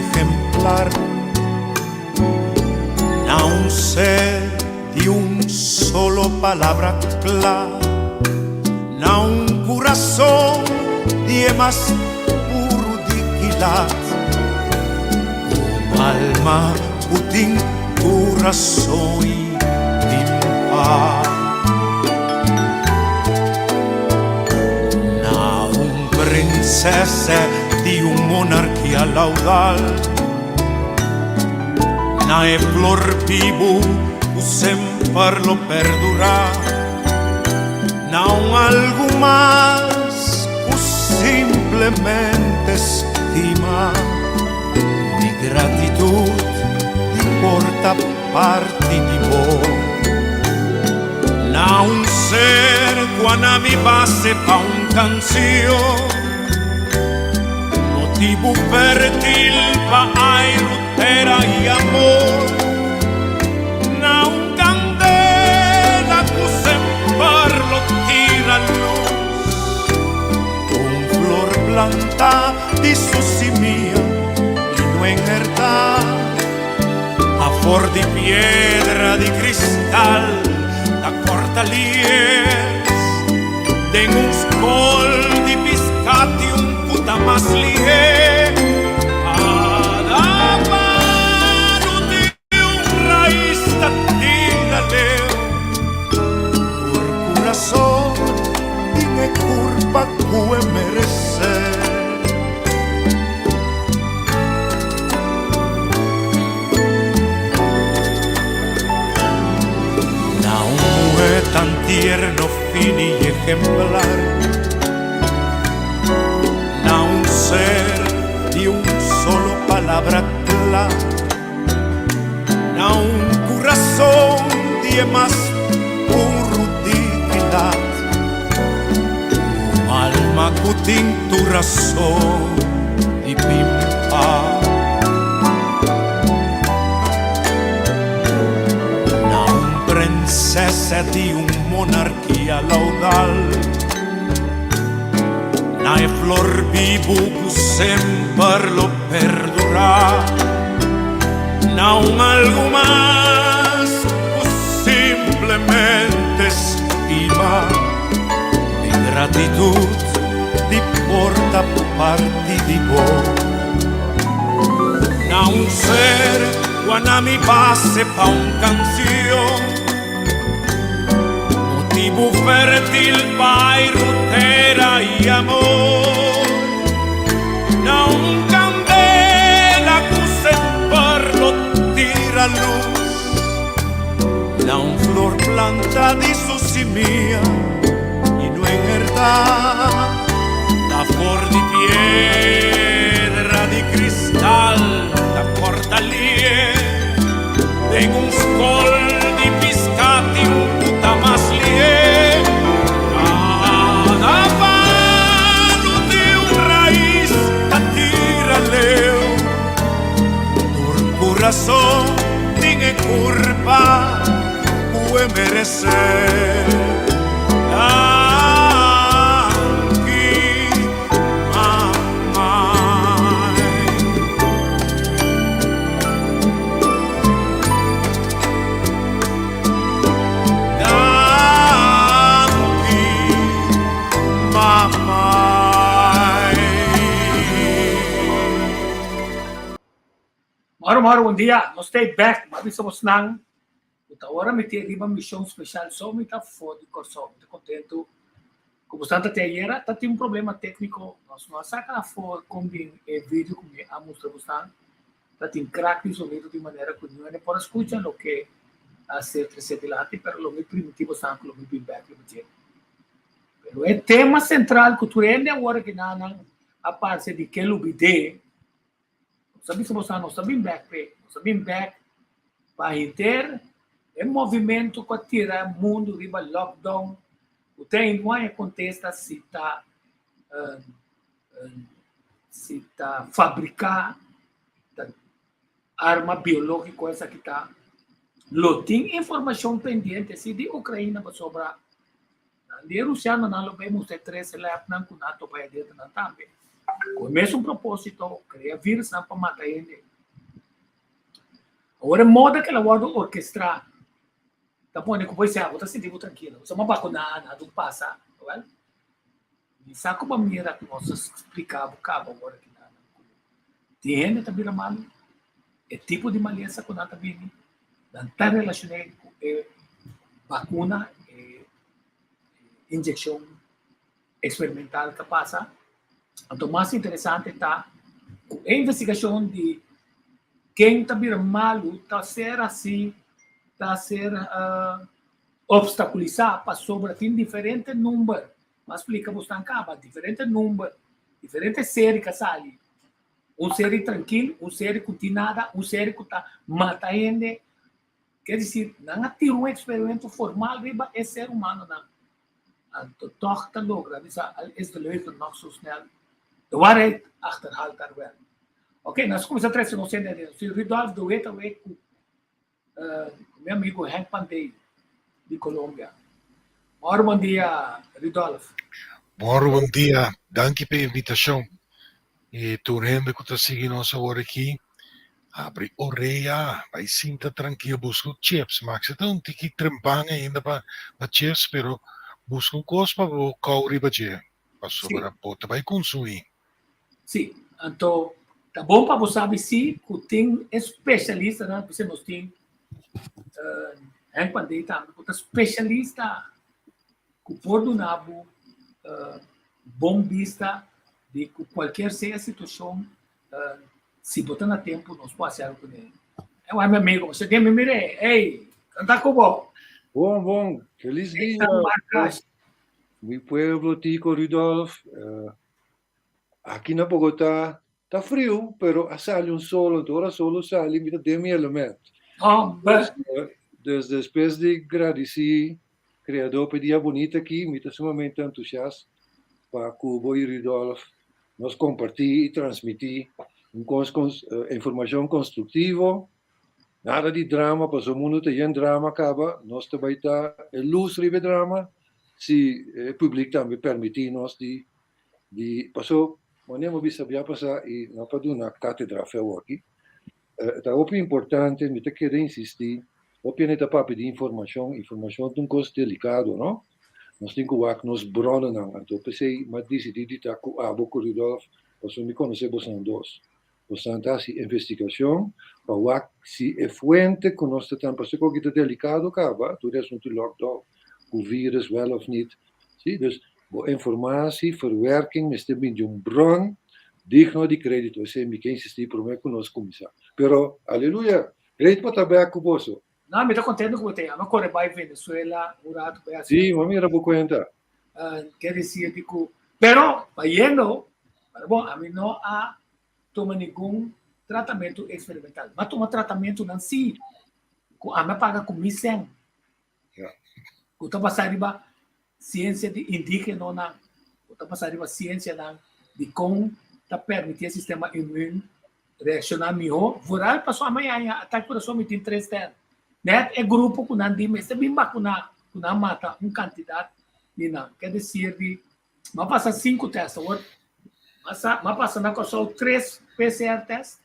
ejemplar. Na un ser di un solo palabra cla. Na un corazón di e mas puro di kilat. Un alma cu tin corazón y tin paz. Na un princesa di un monarquia laudal. Na e flor bibu cu semper lo perdura. Na un algu mas cu simplemente stima. Mi gratitud di por ta parti di bo. Na un ser cu a na mi base pa un cancion. Motibu fértil pa airu, tera i amor. Na un candela cu semper lo tira luz. Un flor plantá di su simia i no enhertá. Afor di piedra di cristal ta corta lies. Den un skol di piscati un puta mas lihe. Cada palo di un rais ta tira leu. Tur curason tin e curpa cu e merece. Na un muhe tan tierno, fini y ejemplar, Na un ser di un solo palabra cla, Na un curazon di e mas puro dignidad, Un alma cu tin tur razon di pimpa. Na un princesa di un monarkia laudal, Na e flor bibu cu semper lo perdura, Na un algu mas cu simplemente stima. Mi gratitud di por ta parti di bo. Na un ser cu a na mi base pa un cancion, Motibu fertil pa airu, tera y amor. Na un candela cu semper lo tira luz. Na un flor planta di su simia y no enhertá. Ta for di piedra di cristal ta corta lie. Den un skol di piská tin un ku ta mas lie. Kada palu tin un rais ta tira leu. Tur kurason tin e kurpa ku e meresé. Danki, mamai. Danki, mamai. Moro moro bon dia, nos ta bek, m'a bisa bosnan ku ta ora mi tin riba mishon speshal so mi ta for di Kòrsou. Mi ta kontentu ku bosnan ta tin ayera ta tin un problema tékniko, nos no a saka afó kon bin e video ku mi a mustra bosnan. Ta tin krak di sonido di manera ku niun hende por a skucha loke a ser tresé dilanti, pero lo mi primintí bosnan ku lo mi bin bek riba dje. Pero e tema sentral ku tur hende awor aki nan a parse di ke lubid'é, Nos a bisa boso nos ta bin bek p'e. Nos a bin bek pa henter e movimento ku a tira mundu riba lockdown ku te ainda no haña kontesta si ta si ta fabriká ta arma biológiko esaki ta. Lo tin informashon pendiente si di Ukraina pasobra nan di e rusianonan lo bai mustra e tres lèpnan ku nan a topa e adernan tambe. Ku e mesun propósito, krea vírusnan pa mata hende. Awor e moda ku el a wòrdu orkestrá ta pone ku bo esei bo ta sinti bo trankilo. Bo sa bakuná, nada un pasa. Wèl, mi sa ku bo a mira ku nos a splika bo kaba awor aki nan ku tin hende ta bira malu, e tipo di malesa ku nan ta bini, nan ta relashoné ku e bakuna, e inyekshon eksperimental ta pasa. Anto mas interesante ta ku e investigashon di ken ta bira malu ta ser hasi, ta ser obstakulisá pasobra tin diferente number. M'a splika bosnan kaba, diferente number, diferente seri ka sali. Un seri trankil, un seri ku tin nada, un seri ku ta mata hende. Ker disir, nan a tira un eksperimento formal riba e ser humanonan. Anto tòg ta logra bisa al is de leugen nog zo snel, de waarheid achterhaalt haar wel. Oké, nos kuminsá trese nos hende aden. Si Rudolf de Wit awe ku mi amigu Henk Pandey di Colombia. Mòru bon dia, Rudolf. Mòru bon dia, danki pa e invitashon. I tur hende ku ta sigui nos awor aki, habri orea, bai sinta trankil, buska un chips. Maak ta un tiki trempan ainda pa pa chips, pero buska un kos pa bo kou riba dje, pasobra bo ta bai kunsumí. Sí, anto ta bon pa bo sabi sí ku tin e spesialistanan, p'esei nos tin Henk Pandey tambe ku ta spesialista ku por duna bo bon bista di ku kualkier sea situashon si bo ta na tempu nos por hasi algu kuné. Ewai mi amigo, bo den mi mire, ey, kanta ku bo. Bon, bon, felis dia. Mi pueblo Tico Rudolf, aki na Bogotá ta friu, pero a sali un solo, anto ora solo sali mi ta den mi element. Homber! Dus despues di gradisí Creador pa e dia bunita aki, mi ta sumamente entusiast pa ku bo i Rudolf nos kompartí i transmití un kos informashon konstruktivo, nada di drama pasobra mundu ta yen drama kaba, nos ta bai ta e lus riba e drama si e publik tambe permití nos di di paso manera mi a bisa bia pasa i no pa duna katedra fe awoki ta hopi importante mi ta keda insisti hopi hende ta papia di informashon informashon ta un kos delikado no nos tin ku wak nos bronnan anto p'esei mi a disidí di ta ku abo ku Rudolf pasobra mi konosé bosonan dos bosonan ta hasi investigashon pa wak si e fuente ku nos ta tene pasobra koki ta delikado kaba tur e asuntu lockdown ku virus wèl òf nit si dus Bo informatie, verwerking mester bin di un bron digno di kredito. Esei mi ke insistí promé ku nos kuminsá. Pero, aleluya! Great pa ta bèk ku boso. No, mi ta kontento ku bo ta ei. Ami a kore bai Venezuela un ratu bai hasi. Sí, mi a mira bo kuenta. Ke desir di ku, pero bayendo, pero bon, ami no a tuma ningun tratamentu eksperimental. Mi a tuma tratamentunan sí, ku ami a paga ku mi sèn. Ku ta basá riba siensia di indígenonan, ku ta basá riba siensianan di kon ta permití e sistema inmún reakshoná mihó. Vooral pasobra mañana atake kurason mi tin tres tèst. Nèt e grupo ku nan di mester bin bakuná, ku nan mata un kantidat di nan. Ke desir di m'a pasa sinku tèst awor, m'a pasa na Kòrsou tres PCR tèst.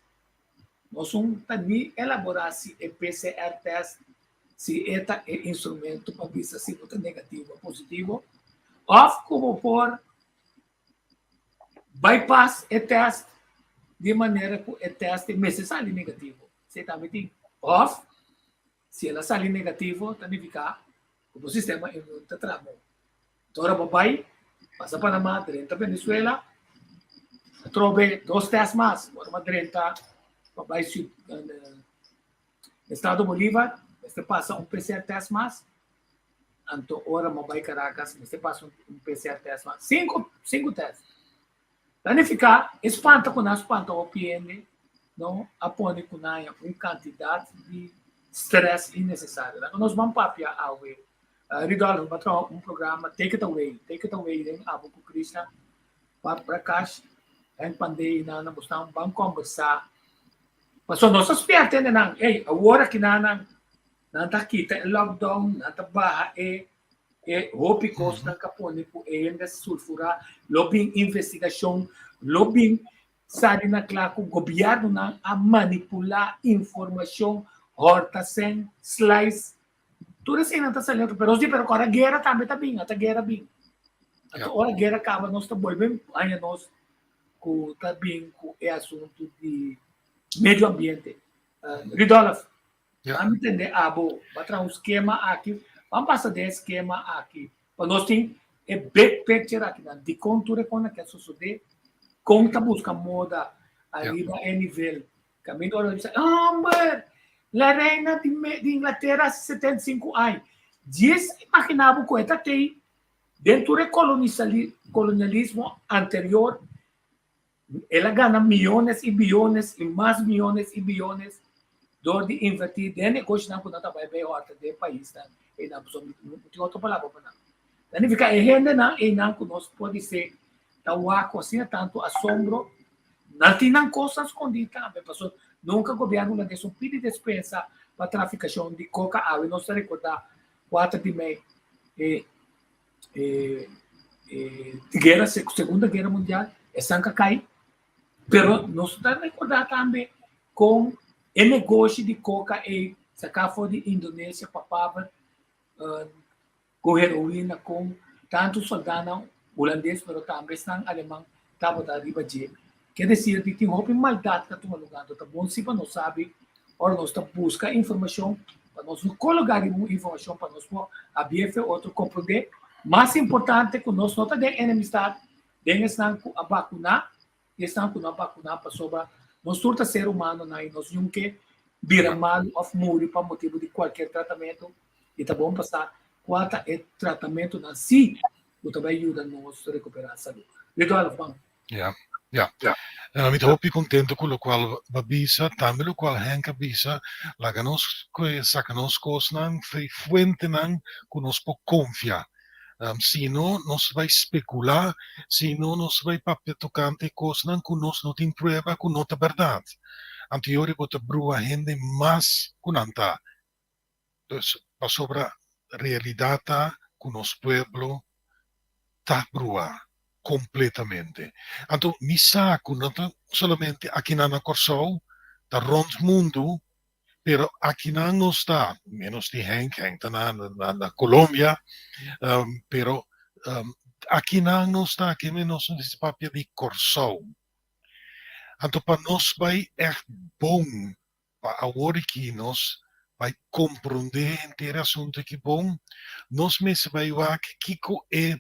Nos un ta ni elaborá si e PCR tèst si e ta e instrumento pa bisa si bo ta negativo o positivo òf ku bo por bypass e tèst di manera ku e tèst mester sali negativo. Esei tambe tin. Òf si el a sali negativo ta nifiká ku bo sistema inmun ta traha bon. Ora bo bai, pasa Panama, drenta Venezuela, atrobe dos tèst mas. Ora bo drenta pa bai Estado Bolívar, mester pasa un PCR tèst mas. Anto ora bo bai Caracas, mester pasa un PCR tèst mas. Sinku, sinku tèst. Ta nifiká e spanta ku nan spanta hopi hende no a pone ku nan haña un kantidat di strès innesesario. Laga nos ban papia awe. Rudolf, bo a traha un programa Take It Away, Take It Away den abo ku Krishna Prakash, Henk Pandey i nan, bo stan ban kombersá. Pasobra nos a spièrta hendenan, ey, awor aki nan nan ta kita e lockdown, nan ta baha e. E hopi kosnan ka pone ku e hende sulfurá, lo bin investigashon, lo bin sali na kla ku gobièrnunan a manipulá informashon, hòrta sèn, slice. Tur eseinan ta sali otro, pero si pero ora guera tambe ta bin, ata guera bin. Anto ora guera kaba nos ta bolbe haña nos ku ta bin ku e asuntu di medio ambiente. Rudolf, Ban tende abo, ba traha un skema aki, ban pasa den e skema aki, pa nos tin e big picture aki nan, dikon tur e kon aki a sosodé, kon ta buska moda ariba e nivel. Kaminda ora bisa, homber, la reina di di Inglatera hasi 75 aña. Djis imagina bo ku e ta tei den tur e kolonialismo anterior, El a gana miyones i biyones i mas miyones i biyones dor di invertí den negoshonan ku nan ta bai bai hòrta den paisnan einan pasobra mi no tin otro palabra pa nan. Ta nifiká e hendenan einan ku nos por bis'é ta wak ku asina tantu asombro, nan tin nan kosnan skondí tambe pasobra nunka gobièrnu hulandes un pidi despensa pa trafikashon di koka. Awe nos ta rekordá kuater di mei e e e guera, Segunda Guera Mundial, esnan ka kai, pero nos ta rekordá tambe kon e negoshi di koka ei saká for di Indonesia pa paber ku heroina kon tantu sòldánan hulandes pero tambe esnan aleman tabata riba dje. Ke desir di tin hopi maldat ta tuma lugá, anto ta bon si pa nos sabi ora nos ta buska informashon pa nos no kologá riba un informashon pa nos por habié fe otro komprondé. Mas importante ku nos no ta den enemistat den esnan ku a bakuná i esnan ku no a bakuná pasobra nos tur ta ser humanonan i nos niun ke bira malu òf muri pa motibu di kualkier tratamentu i ta bon pa sa kua ta e tratamentunan si ku ta bai yuda nos rekuperá salú. Rudolf, ban. Ja, ja. Mi ta hopi contento cu locual bo a bisa, tambe locual Henk a bisa, laga nos saca nos cosnan fei fuentenan cu nos por confia. Si no nos bai specula, si no nos bai papia tocante cosnan cu nos no tin prueba cu no ta berdad. Anto yori bo ta brua hende mas cu nan ta. Dus pasobra realidad ta cu nos pueblo ta brua completamente. Anto mi sa cu no ta solamente akinan na Corsou, ta rond mundo, pero akinan nos ta, menos di Henk, Henk ta na na Colombia, pero akinan nos ta, aki nos no mester papia di Corsou. Anto pa nos bay echt bon Pa awor aki nos bai komprondé henter e asuntu aki bon, nos mester bai wak kiko e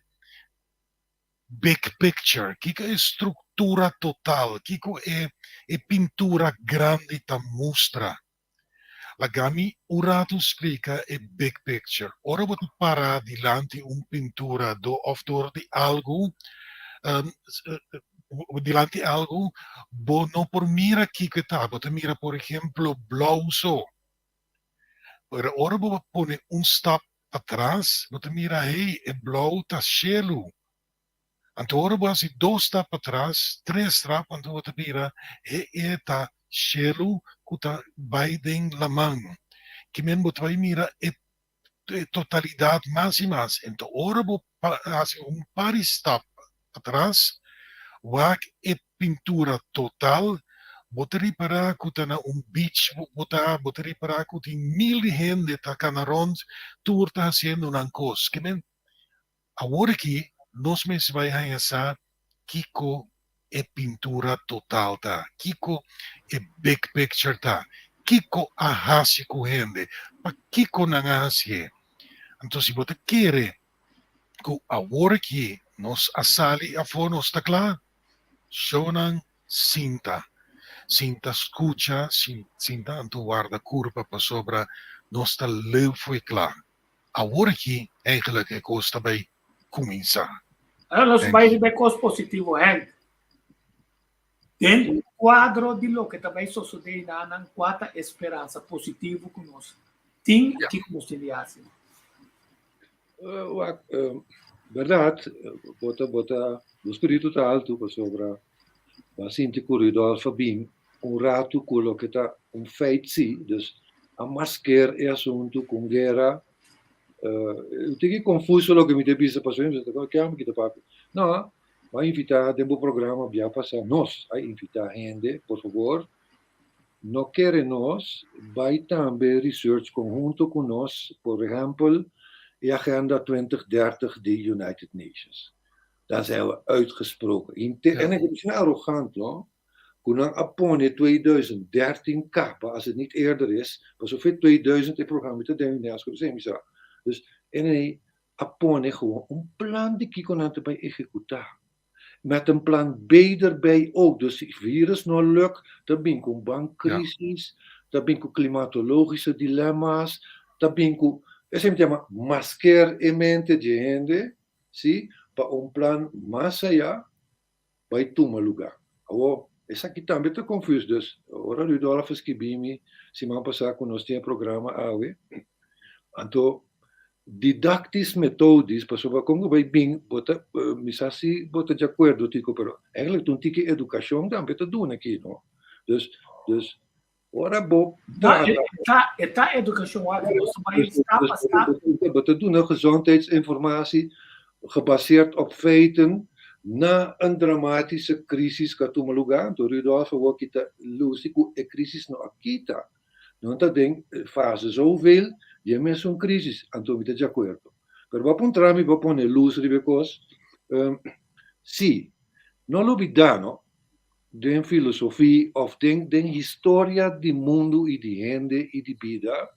big picture, kiko e struktura total, kiko e e pintura grandi ta mustra. Laga mi un ratu splika e big picture. Ora bo ta para dilanti un pintura do òf dor di algu, dilanti algu bo no por mira kiko e ta, bo ta mira por ehemplo blou so, pero ora bo pone un stap patras bo ta mira hey e blou ta shelu, anto ora bo hasi dos stap patras, tres stap anto bo ta mira hey e ta shelu ku ta bai den laman, kimen bo ta bai mira e totalidat mas i mas. Ento ora bo hasi un par di stap atras, wak e pintura total, bo ta ripará ku ta na un beach bo ta, bo ta ripará ku tin mil di hende ta kana rònt, tur ta hasiendo nan kos. Ke men, awor aki nos mester bai haña sa kiko e pintura total ta, kiko e big picture ta, kiko a hasi ku hende, pakiko nan a hasié. Anto si bo ta kere ku awor aki nos a sali afó nos ta kla, shownan sinta, sinta skucha, sinta anto warda kurpa pasobra nos ta leu fo'i kla. Awor aki eigenlijk e kos ta bai kuminsá. Ahora nos bai riba e kos positivo, Henk. Den kuadro di loke ta bai sosodé einanan, kua ta e speransa positivo ku nos tin i kiko nos tin di hasi? Wak, bèrdat, bo ta, bo ta, bo spiritu ta altu pasobra bo a sinti ku Rudolf a bin un ratu ku loke ta un feit si, dus a masker e asuntu ku un guera. Uh, tiki confuso loke mi ta bisa pasobra mi ta ke mi kita papia. No, m'a invitá den bo programa bia pasá nos a invitá hende, por fabor, no kere nos bai tambe research konhunto ku nos, por ehèmpel, e Agenda 2030 di United Nations. Dan zijn we uitgesproken. En ik ben arrogant, no? Ku nan a pone 2013 kaba, as het niet eerder is, pasobra 2000 e programa ta den UNESCO, dus Dus en ei a pone gewoon un plan di kiko nan ta bai ehekutá. Met een plan B erbij ook. Dus si virus no luk, ta bin ku un bankcrisis, ta bin ku klimatologische dilemma's, ta bin ku, esei mi ta yama maskeer e mente di e hende, si, pa un plan mas ayá bai tuma lugá. Awor, esaki tambe ta confus, dus ora Rudolf a skibi mi siman pasá ku nos tin e programa awe, anto didactisch methodisch, pasobra kon ku bai bin bo ta, mi sa si bo ta di akuerdo Tico, pero eigenlijk ta un tiki edukashon tambe ta duna aki, no? Dus, dus ora bo trata. E ta edukashon aki, nos ta bai stap pa stap. Bo ta duna gezondheidsinformatie gebaseerd op feiten na een dramatische crisis ku a tuma lugá, anto Rudolf awor kita lusi ku e crisis no a kita. Nan ta den fase zoveel di e mesun crisis, anto mi ta di acuerdo. Pero bo a puntra mi bo pone luz riba e cos, si, no lubida no, den filosofia of den den historia di mundu y di hende y di bida,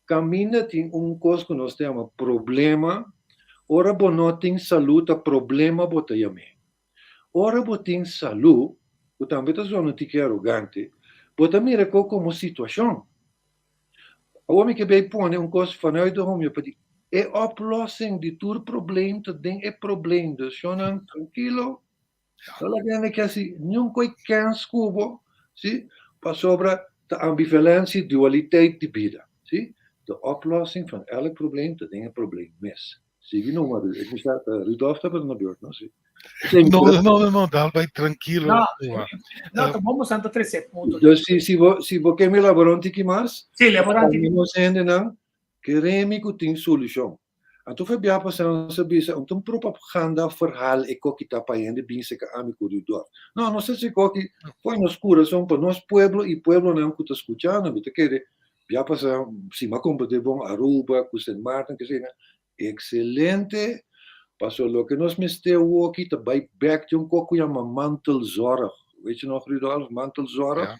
caminda tin un cos cu nos ta yama problema, ora bo no tin salud ta problema bo ta yam'e. Ora bo tin salú, ku tambe ta zona un tiki arogante, bo ta mira kos komo situashon. Awor mi ke bay pone un kos vanuit de homeopatie. E oplossing di tur probleem ta den e probleem. Dus shonnan trankilo, no laga hende ke hasi niun koi kens ku bo, si, pasobra ta ambivalentie, dualiteit di bida, si. De oplossing van elk probleem ta den e probleem mes. Sigui numa, Ru. Ik mester, Rudolf tabata na beurt, no? Si. No, no, no, no, dal bai trankilo. No, no, ta bon bosan ta trese punto. Dus si, si bo, si bo ke mi elabora un tiki mas, Sí, elabora un tiki. Nos hendenan keremi ku tin solushon. Anto fe bia pasá nos a bisa, un ta un propaganda verhaal e koki ta pa hende bin seka ami ku Rudolf. No, nos ta hasi koki fo'i nos kurason pa nos pueblo i pueblonan ku ta skuchando. Mi ta kere Bia pasa si m'a komprendé bon Aruba ku Sint Maarten ke asina, ekselente, paso loke nos mester awoki ta bai bek den un kos ku yama mantelzorg, weet je nog Rudolf, mantelzorg? Ja.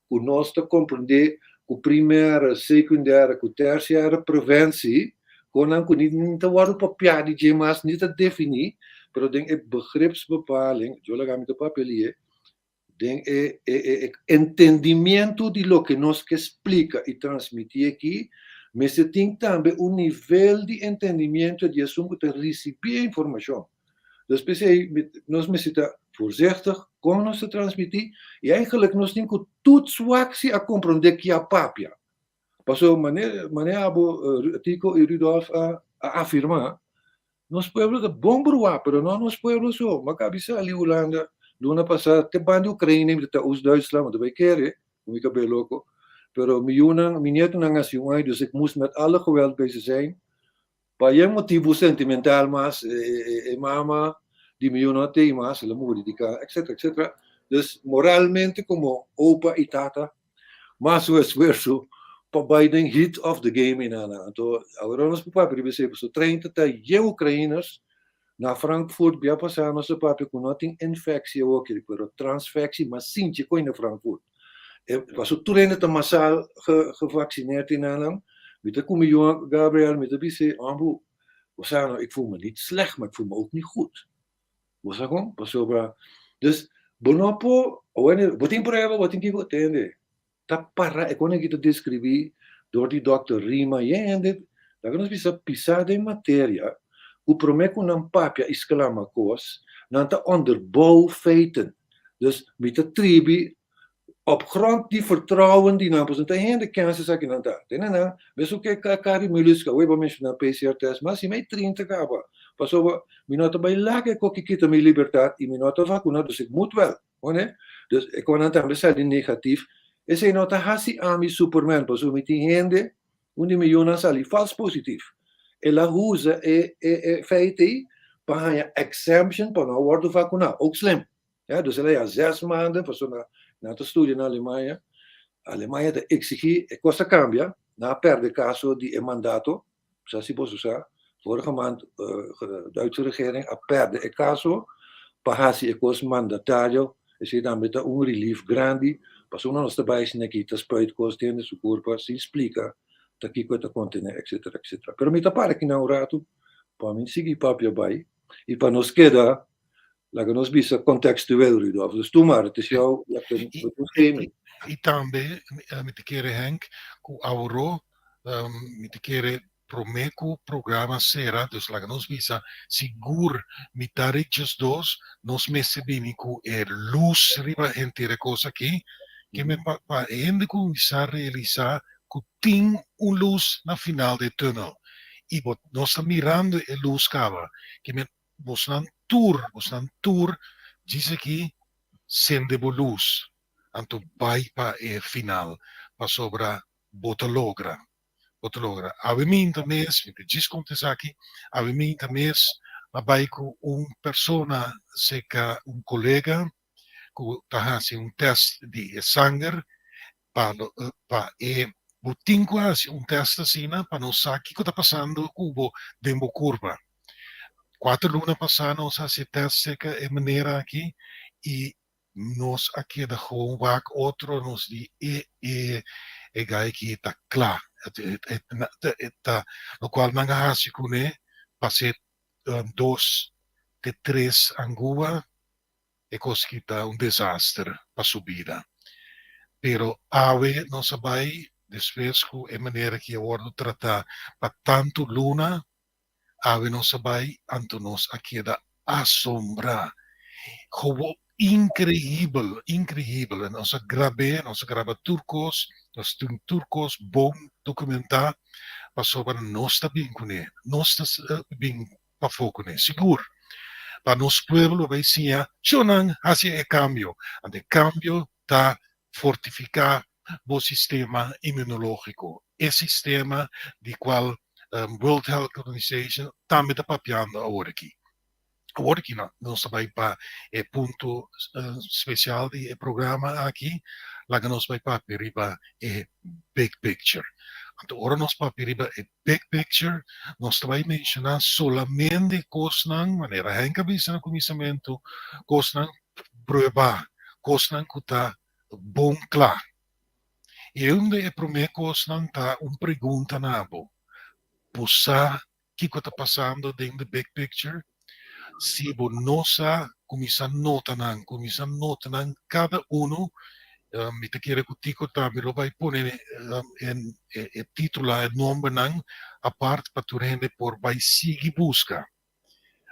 Ku nos ta komprendé ku primaire, secundaire ku tertiaire preventie, konan ku ni ta wòrdu papiá di dje mas, ni ta definí, pero den e begripsbepaling, yo laga mi ta papia lié, Den e e entendimiento di loke nos ke splika i transmití aki, mester tin tambe un nivel di entendimiento di esun ku ta risibí e informashon. Dus p'esei nos mester ta voorzichtig kon nos ta transmití i eigenlijk nos tin ku toets wak si a komprondé ki a papia. Pasobra manera manera abo Tico i Rudolf a afirmá, Nos pueblo ta bon bruá, pero no nos pueblo so. M'a kabi sali Hulanda luna pasá te banda Ukraina, mi ta Oost-Duitsland, mi ta bai kere ku mi kabel loko. Pero mi yunan, mi nietonan a hasi un aña, dus ik moest met alle geweld bij ze zijn. Pa e motibu sentimental mas, e mama di mi yu no a tei mas, el a muri di ka, etcetera, etcetera. Dus moralmente komo opa i tata, Mas su esfuerso pa bai den heat of the game inana. Anto awor nos por papia riba esei pasobra 30 ta yen Ukrainers na Frankfurt bia pasá nos a papia ku no tin infectie awor pero transfectie mas sinchi koe na Frankfurt. E pasobra tur hende ta masal ge gevaccineerd inana. Mi ta ku mi yu Gabriel mi ta bis'é hombu bo sa no ik voel me niet slecht maar ik voel me ook niet goed. Bo sa kon? Pasobra, dus, bo no por, awor bo tin prueba, bo tin kiko, tende, ta para e kon aki ta deskribí dor di dòkter Rima i e hende, laga nos bisa pisá den materia, ku promé ku nan papia i sklama kos, nan ta onderbouw feiten. Dus mi ta tribi op grond di vertrouwen di nan, pasobra ta hende kens esaki nan ta. Tene nan, mesun ke Kari Miluska, awor bo menshoná PCR test, mas si mei 30 kaba, pasobra mi no ta bai laga e koki kita mi libertat i mi no ta vakuná, dus ik moet wel, hoor. Dus e konan tambe sali negatief, esei no ta hasi ami superman, pasobra mi tin hende, un di mi yunan sali fals positief. El a usa e feit ei pa haña exemption pa no wòrdu vakuná. Ook slim. Ja, dus el a haña 6 maanden, pasobra nan ta studia na Alemania. Alemania ta eksigí, e kos a kambia, nan a pèrdè kaso di e mandato, sa si boso sa, vorige maand Duitse regering a pèrdè e kaso pa hasi e kos mandatario, esei tambe ta un relief grandi, pasobra nos ta bai asina aki ta spuit kos den su kurpa sin splika ta kiko e ta kontené, etcetera, etcetera. Pero mi ta para akinan un ratu pa mi sigui papia bai i pa nos keda, laga nos bisa, kontekstueel, Rudolf. Dus tur maar, het is jou, je hebt een schema. I tambe mi ta kere, Henk, ku awor mi ta kere promé ku programa sera, dus laga nos bisa sigur mitar di 12, nos mester bini ku e lus riba henter e kos aki, ke men pa hende kuminsá realisá ku tin un lus na final di tunnel. I bo, nos ta mirando e lus kaba. Ke men bosnan tur, djis aki, sende bo lus. Anto bai pa e final, pasobra bo ta logra. Bo ta logra. Awe mainta mes, mi ta djis konta esaki, awe mainta mes, a bai ku un persona serka un kolega ku ta hasi un test di sanger pa e bo tin ku hasi un test asina pa nos sa kiko ta pasando ku bo den bo kurpa. 4 luna pasá nos a hasi test serka e manera aki i nos a keda gewoon wak otro, nos di e gai aki ta kla. Ta lokual nan a hasi kuné pas'é 2 te 3 angua, e kos aki ta un desaster pa su bida. Pero awe nos a bai despues ku e manera ku a wòrdu tratá pa tantu luna, awe nos a bai, anto nos a keda asombrá. Gewoon inkreibel, inkreibel. Nos a graba, nos a graba tur kos, nos tin tur kos bon dokumentá, pasobra nos ta bin kuné, nos ta bin pafó kuné, sigur. Pa nos pueblo bai siña, shonnan hasi e kambio. Anto e kambio ta fortifiká bo sistema inmunológiko. E sistema di kual World Health Organization tambe ta papiando awor aki. Awor aki nos ta bai pa e punto spesial di e programa aki, laga nos bai papia riba e big picture. Anto ora nos papia riba e big picture, nos ta bai menshoná solamente kosnan, manera Henk a bisa na kuminsamentu, kosnan prueba, kosnan ku ta bon kla. I un di e promé kosnan ta un pregunta na bo. Bo sa kiko ta pasando den the big picture? Si bo no sa, kuminsá nota nan, kuminsá nota nan kada unu. Mi ta kere ku Tico tambe lo bai pone e título, e nòmbernan apart pa tur hende por bai sigui buska.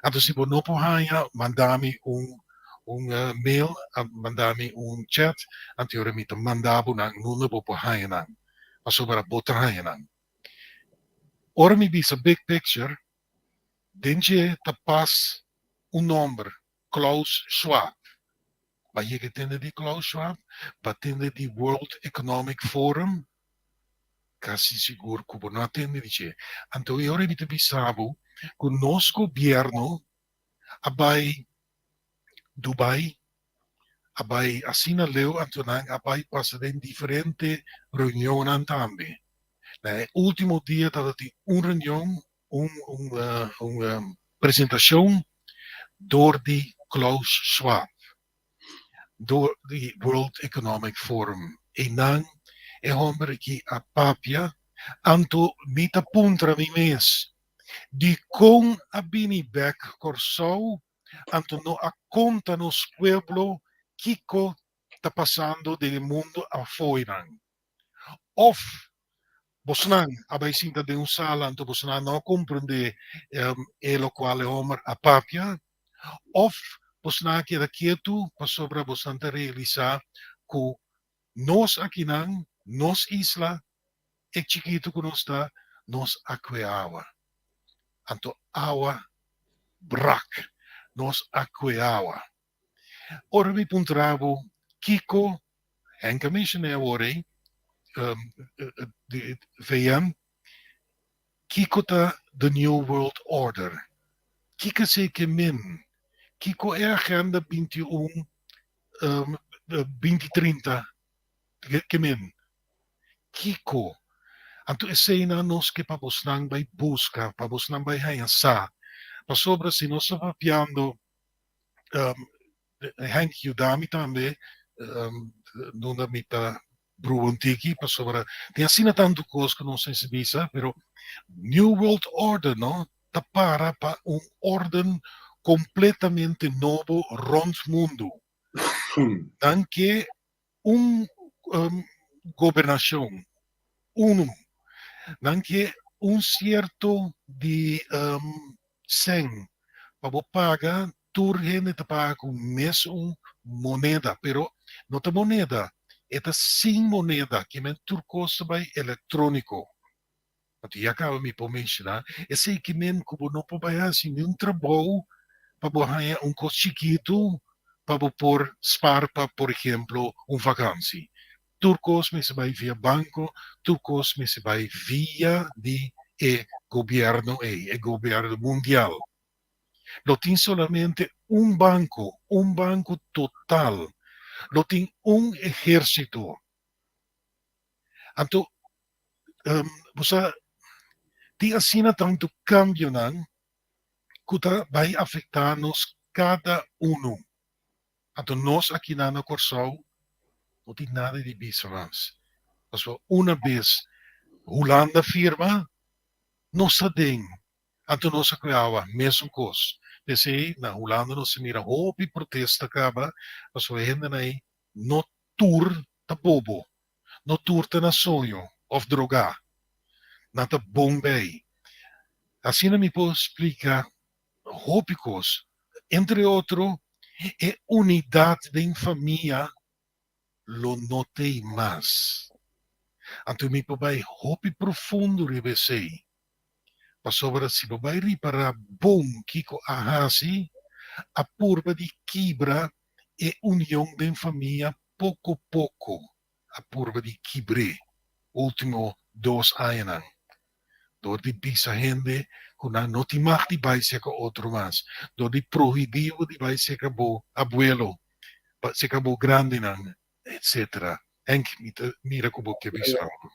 Anto si bo no por haña, manda mi un mail, manda mi un chat, anto mi ta manda bo nan, no bo por haña nan. Pasobra bo ta haña nan. Ora mi bisa big picture, den dje ta pas un nòmber, Klaus Schwab. B'a yega tende di Klaus Schwab, b'a tende di World Economic Forum, kasi sigur ku bo no a tende di dje. Anto ora mi ta bisa bo ku nos gobièrnu a bai Dubai, a bai asina leu, anto nan a bai pasa den diferente reunionnan tambe. Na e último dia tabatin un reunion, un presentashon dor di Klaus Schwab, dor di World Economic Forum. I nan e hòmber aki a papia, anto mi ta puntra mi mes, di kon a bini bèk Kòrsou, anto no a konta nos pueblo kiko ta pasando den mundu afonan. Of bosnan a bai sinta den un sala, anto bosnan no a komprondé e lokual e hòmber a papia, of bosnan a keda ketu pasobra bosnan ta realisá ku nos akinan, nos isla, e chikitu ku nos ta, nos a kue awa. Anto awa brak, nos a kue awa. Ora mi puntra bo kiko, Henk a menshoná awor, di VM, Kiko ta the New World Order? Kiko esei ke men? Kiko e Agenda 21, 2030 ke men? Kiko? Anto eseinan nos ke pa bosnan bai buska, pa bosnan bai haña sa. Pasobra si nos ta papiando, Henk yuda mi tambe, nunda mi ta brua un tiki, pasobra tin asina tantu kos ku nos mester bisa, pero New World Order no ta para pa un orden kompletamente nobo rònt mundu. Nan ke un gobernashon unu, nan ke un sierto di sèn pa bo paga, tur hende ta paga ku mesun moneda, pero no ta moneda, e ta sin moneda, kimen tur kos ta bai elektróniko. Anto ya kaba mi por menshoná esei kimen ku bo no por bai hasi niun trabou pa bo haña un kos chikitu pa bo por spar pa, por ehemplo, un vakansi. Tur kos mester bai via banko, tur kos mester bai via di e gobièrnu ei, e gobièrnu mundial. Lo tin solamente un banko, un banko total. Lo tin un ehérsito. Anto, bo sa, tin asina tantu kambionan ku ta bai afektá nos kada unu. Anto nos akinan na Kòrsou no tin nada di bisa mas. Pasobra una bes Hulanda firma, nos ta den. Anto nos a kue awa mesun kos. P'esei na Hulanda nos a mira hopi protesta kaba pasobra e hendenan ei no tur ta bobo, no tur ta na soño òf drogá. Nan ta bon bei. Asina mi por splika hopi kos, entre otro e unidat den famia lo no t'ei mas. Anto mi por bai hopi profundo riba esei, pasobra si bo bai ripará bon kiko a hasi, a purba di kibra e union den famia poko poko, a purba di kibr'é último dos añanan. Dor di bisa hende ku nan no tin mag di bai serka otro mas, dor di prohibí bo di bai serka bo abuelo, serka bo grandinan, etcetera. Henk, mi ta mira ku bo ke bisa algu.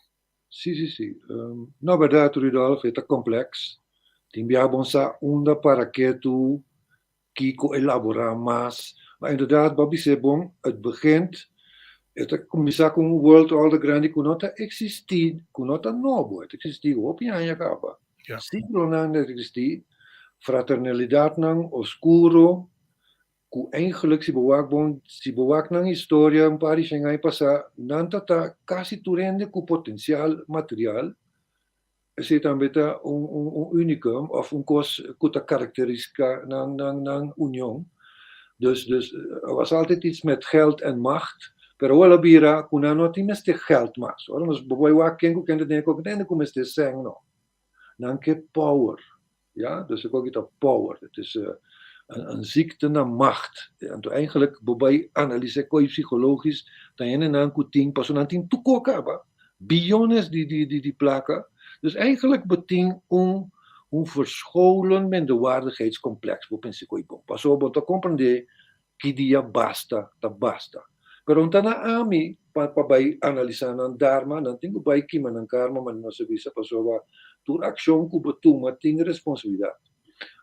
Sí, sí, sí. No, bèrdat, Rudolf, e ta kompleks. Tin bia bon sa unda para ketu, kiko elaborá mas. Ma inderdaad, bo a bis'é bon, het begint, e ta kuminsá ku un world order grandi ku no ta eksistí, ku no ta nobo, e ta eksistí hopi aña kaba. Siglonan e ta eksistí, fraternalidatnan oskuro, ku eigenlijk si bo wak bon, si bo wak nan historia un par di shen aña pasá, nan ta ta kasi tur hende ku potensial material. Esei tambe ta un un unicum of un kos ku ta karakteriská nan nan nan union. Dus dus er was altijd iets met geld en macht, pero awor a bira ku nan no tin mester geld mas. Ora nos bo bai wak ken ku ken ta den e kok, no ta hende ku mester sèn no. Nan ke power. Ja, dus e koki ta power. Het is een ziekte na macht. Anto eigenlijk bo bai analisa e koi psicologisch, ta hendenan ku tin, pasobra nan tin tur kos kaba, biyones di di di di plaka. Dus eigenlijk bo tin un un verscholen minderwaardigheidscomplex, bo pensa koi bon. Pasobra bo ta komprende ki dia basta ta basta. Pero no ta na ami pa pa bai analisa nan dharma, nan tin ku bai kima nan karma, manera nos a bisa, pasobra tur akshon ku bo tuma tin responsabilidat.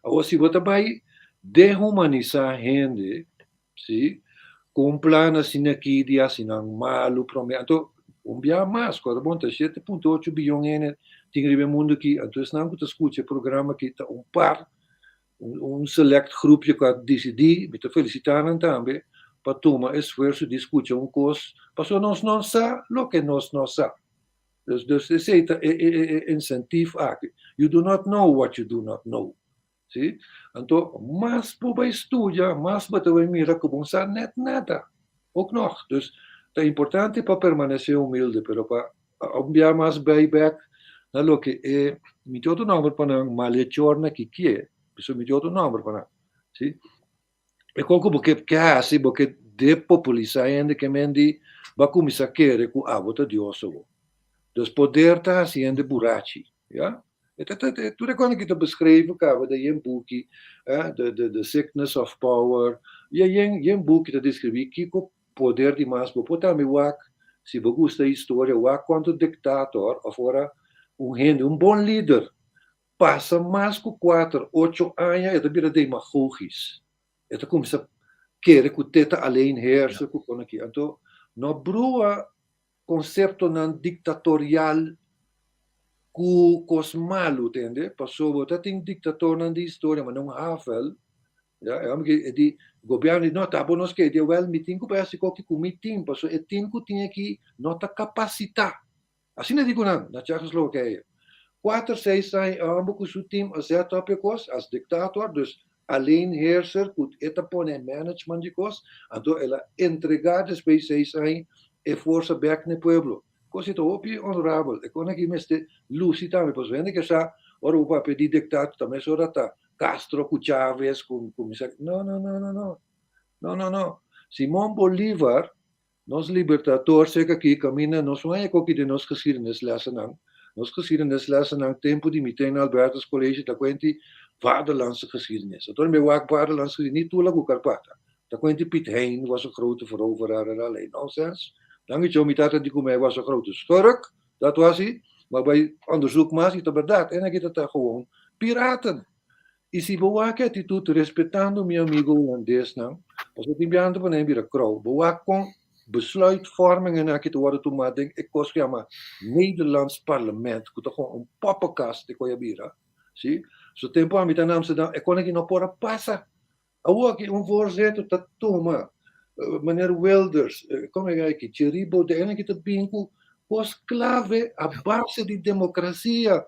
Awor si bo ta bai dehumanisá hende, si, ku un plan asina aki di hasi nan malu promé, anto un bia mas, ku a ta bon ta 7.8 biyon hende tin riba e mundu aki, anto esnan ku ta skucha e programa aki ta un par Un select groepje ku a disidí, mi ta felisitá nan tambe, pa tuma esfuerso di skucha un kos, pasobra nos no sa loke nos no sa. Dus, dus esei ta e, e, e insentif aki. You do not know what you do not know. Si? Anto, mas bo bai studia, mas bo ta bai mira ku bo no sa nèt nada. Ook nog. Dus, ta importante pa permanesé humilde, pero pa Un bia mas bai bek na loke e mi tin otro nomber pa nan malhechornan ki kie, pasobra mi tin otro nomber pa nan, si. E kon ku bo ke ke hasi, bo ke depopulisá hende ke men di bo a kuminsá kere ku abo ta Dios awor. Dus poder ta hasi hende burachi, ya. Tur e kosnan ki ta beschreven kaba den yen buki, The Sickness of Power, yen yen buki ta describi kiko poder di mas. Bo por tambe wak, si bo gusta historia, wak kuantu dictator of ora un hende, un bon lider, pasa mas ku kuater, ocho aña e ta bira demagogisch. E ta kuminsá kere ku te ta alleenheerser ku kon aki. Anto no brua konseptonan diktatorial ku kos malu, tende? Pasobra ta tin diktatornan di historia manera un Havel, ya, e hòmber ki e di gobièrnu di no ta bo nos ke, e di wèl mi tin ku bai hasi koki ku mi tin, pasobra e tin ku tin aki no ta kapasitá. Asina di ku nan na Tsjechoslowakije. Kuater seis aña e hòmber ku su tim a zet op e kos as diktator, dus alleenheerser ku e ta pone e management di kos, anto el a entregá despues seis aña e forsa bèk na e pueblo. Kos ei ta hopi honorabel. E kon aki mester lusi tambe, pasobra hende ke sa ora bo papia di diktator ta mesora ta Castro ku Chavez ku kuminsá, no no no no no, no no no. Simon Bolivar Nos libertador seka aki kaminda nos no haña koki den nos geschiedenislesennan. Nos geschiedenislesennan tempu di mi ten na Albertus College ta kuenti vaderlandse geschiedenis. Anto mi wak vaderlandse geschiedenis ni Tula ku Karpata. Ta kuenti Piet Hein was een grote veroveraar en allerlei nonsens. Danki Tjo mi tata di ku mi was een grote schurk, dat was hij. Maar bai onderzoek mas i ta berdat en aki ta ta gewoon piraten. I si bo wak e atitut respetando mi amigo hulandesnan, pasobra tin biaha nan ta pone bira krou, bo wak kon besluitvormingen aki ta wòrdu tumá den e kos ku yama Nederlands Parlement, ku ta kon un poppenkast e koe a bira, si. So tempu ami ta na Amsterdam e kon aki no por a pasa. Awor aki un voorzitter ta tuma, meneer Wilders, kon e aki, Thierry Baudet, e aki ta bin ku kos klave a base di demokrasia.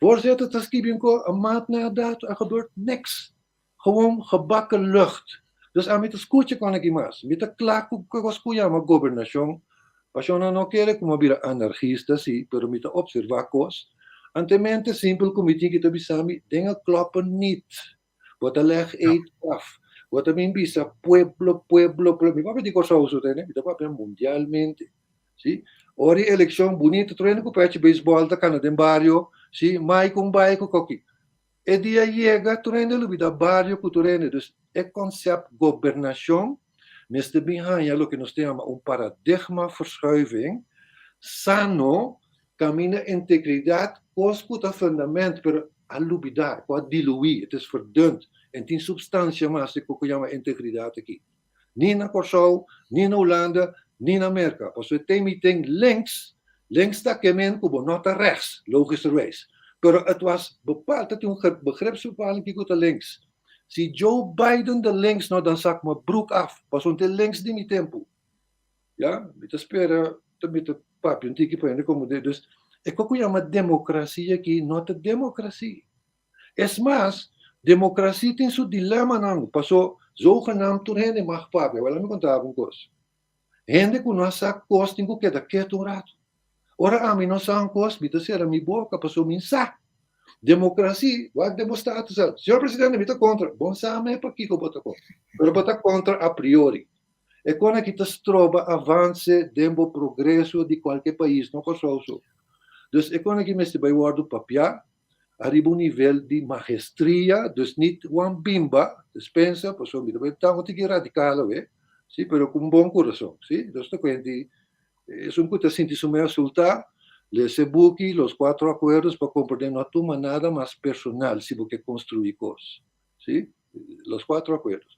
Voorzitter ta skibi un ko, een maand na dato er gebeurt niks. Gewoon gebakken lucht. Dus ami ta skucha kon aki mas. Mi ta kla ku kos ku yama gobernashon. Pasobra nan no kere ku mi a bira anargista si, pero mi ta observa kos. Antemente simpel ku mi tin ki ta bisa mi, dingen kloppen niet. Bo ta leg eet af. Bo ta bin bisa pueblo, pueblo, pueblo. Mi papia di Kòrsou so tene, mi ta papia mundialmente. Si? Ora di elekshon bunito, tur hende ku pechi beisbòl ta kana den bario, si, mai ku un bai ku koki. E dia yega, tur hende lo bida bario ku tur hende. Dus e konsèpt gobernashon mester bin haña loke nos ta yama un paradigmaverschuiving sano Caminda integridad, cos cu ta fundament, pero a lubida, cu a dilui, het is verdund, en tin substancia mas di cu cu yama integridad aki. Ni na Corsou, ni na Hulanda, ni na Merca. Pasobra e tem y tin links, links ta ke men cu bo no ta rechts, logischerwijs. Pero het was bepaald, ta tin un begripsbepaling kico ta links. Si Joe Biden ta links no, dan sak mi broek af, pasobra ta e links di mi tempo. Ya, mi ta spera ta mi ta papia un tiki pa hende komo de. Dus e kos ku yama demokrasia aki no ta demokrasia. Es mas, demokrasia tin su dilemanan, paso zogenaamd tur hende mag papia. Wèl, mi konta bo un kos. Hende ku no a sa kos tin ku keda ketu un ratu. Ora ami no sa un kos, mi ta sera mi boka paso mi sa. Demokrasia, wak den bo status al. Señor presidente, mi ta kontra. Bon sa me pakiko bo ta kontra. Pero bo ta kontra a priori. E kon aki ta stroba avanse den bo progreso di kualke pais, no Kòrsou so. Dus e kon aki mester bai wòrdu papiá ariba un nivel di mahestria, dus nit wan bimba, despensa, pasobra mi ta bai ta un tiki radikal awe, si, pero ku un bon kurason, si. Dus ta kuenti esun ku ta sinti su mes asultá, lesa e buki Los Cuatro Acuerdos pa komprendé no tuma nada mas personal si bo ke konstruí kos, si. Los Cuatro Acuerdos.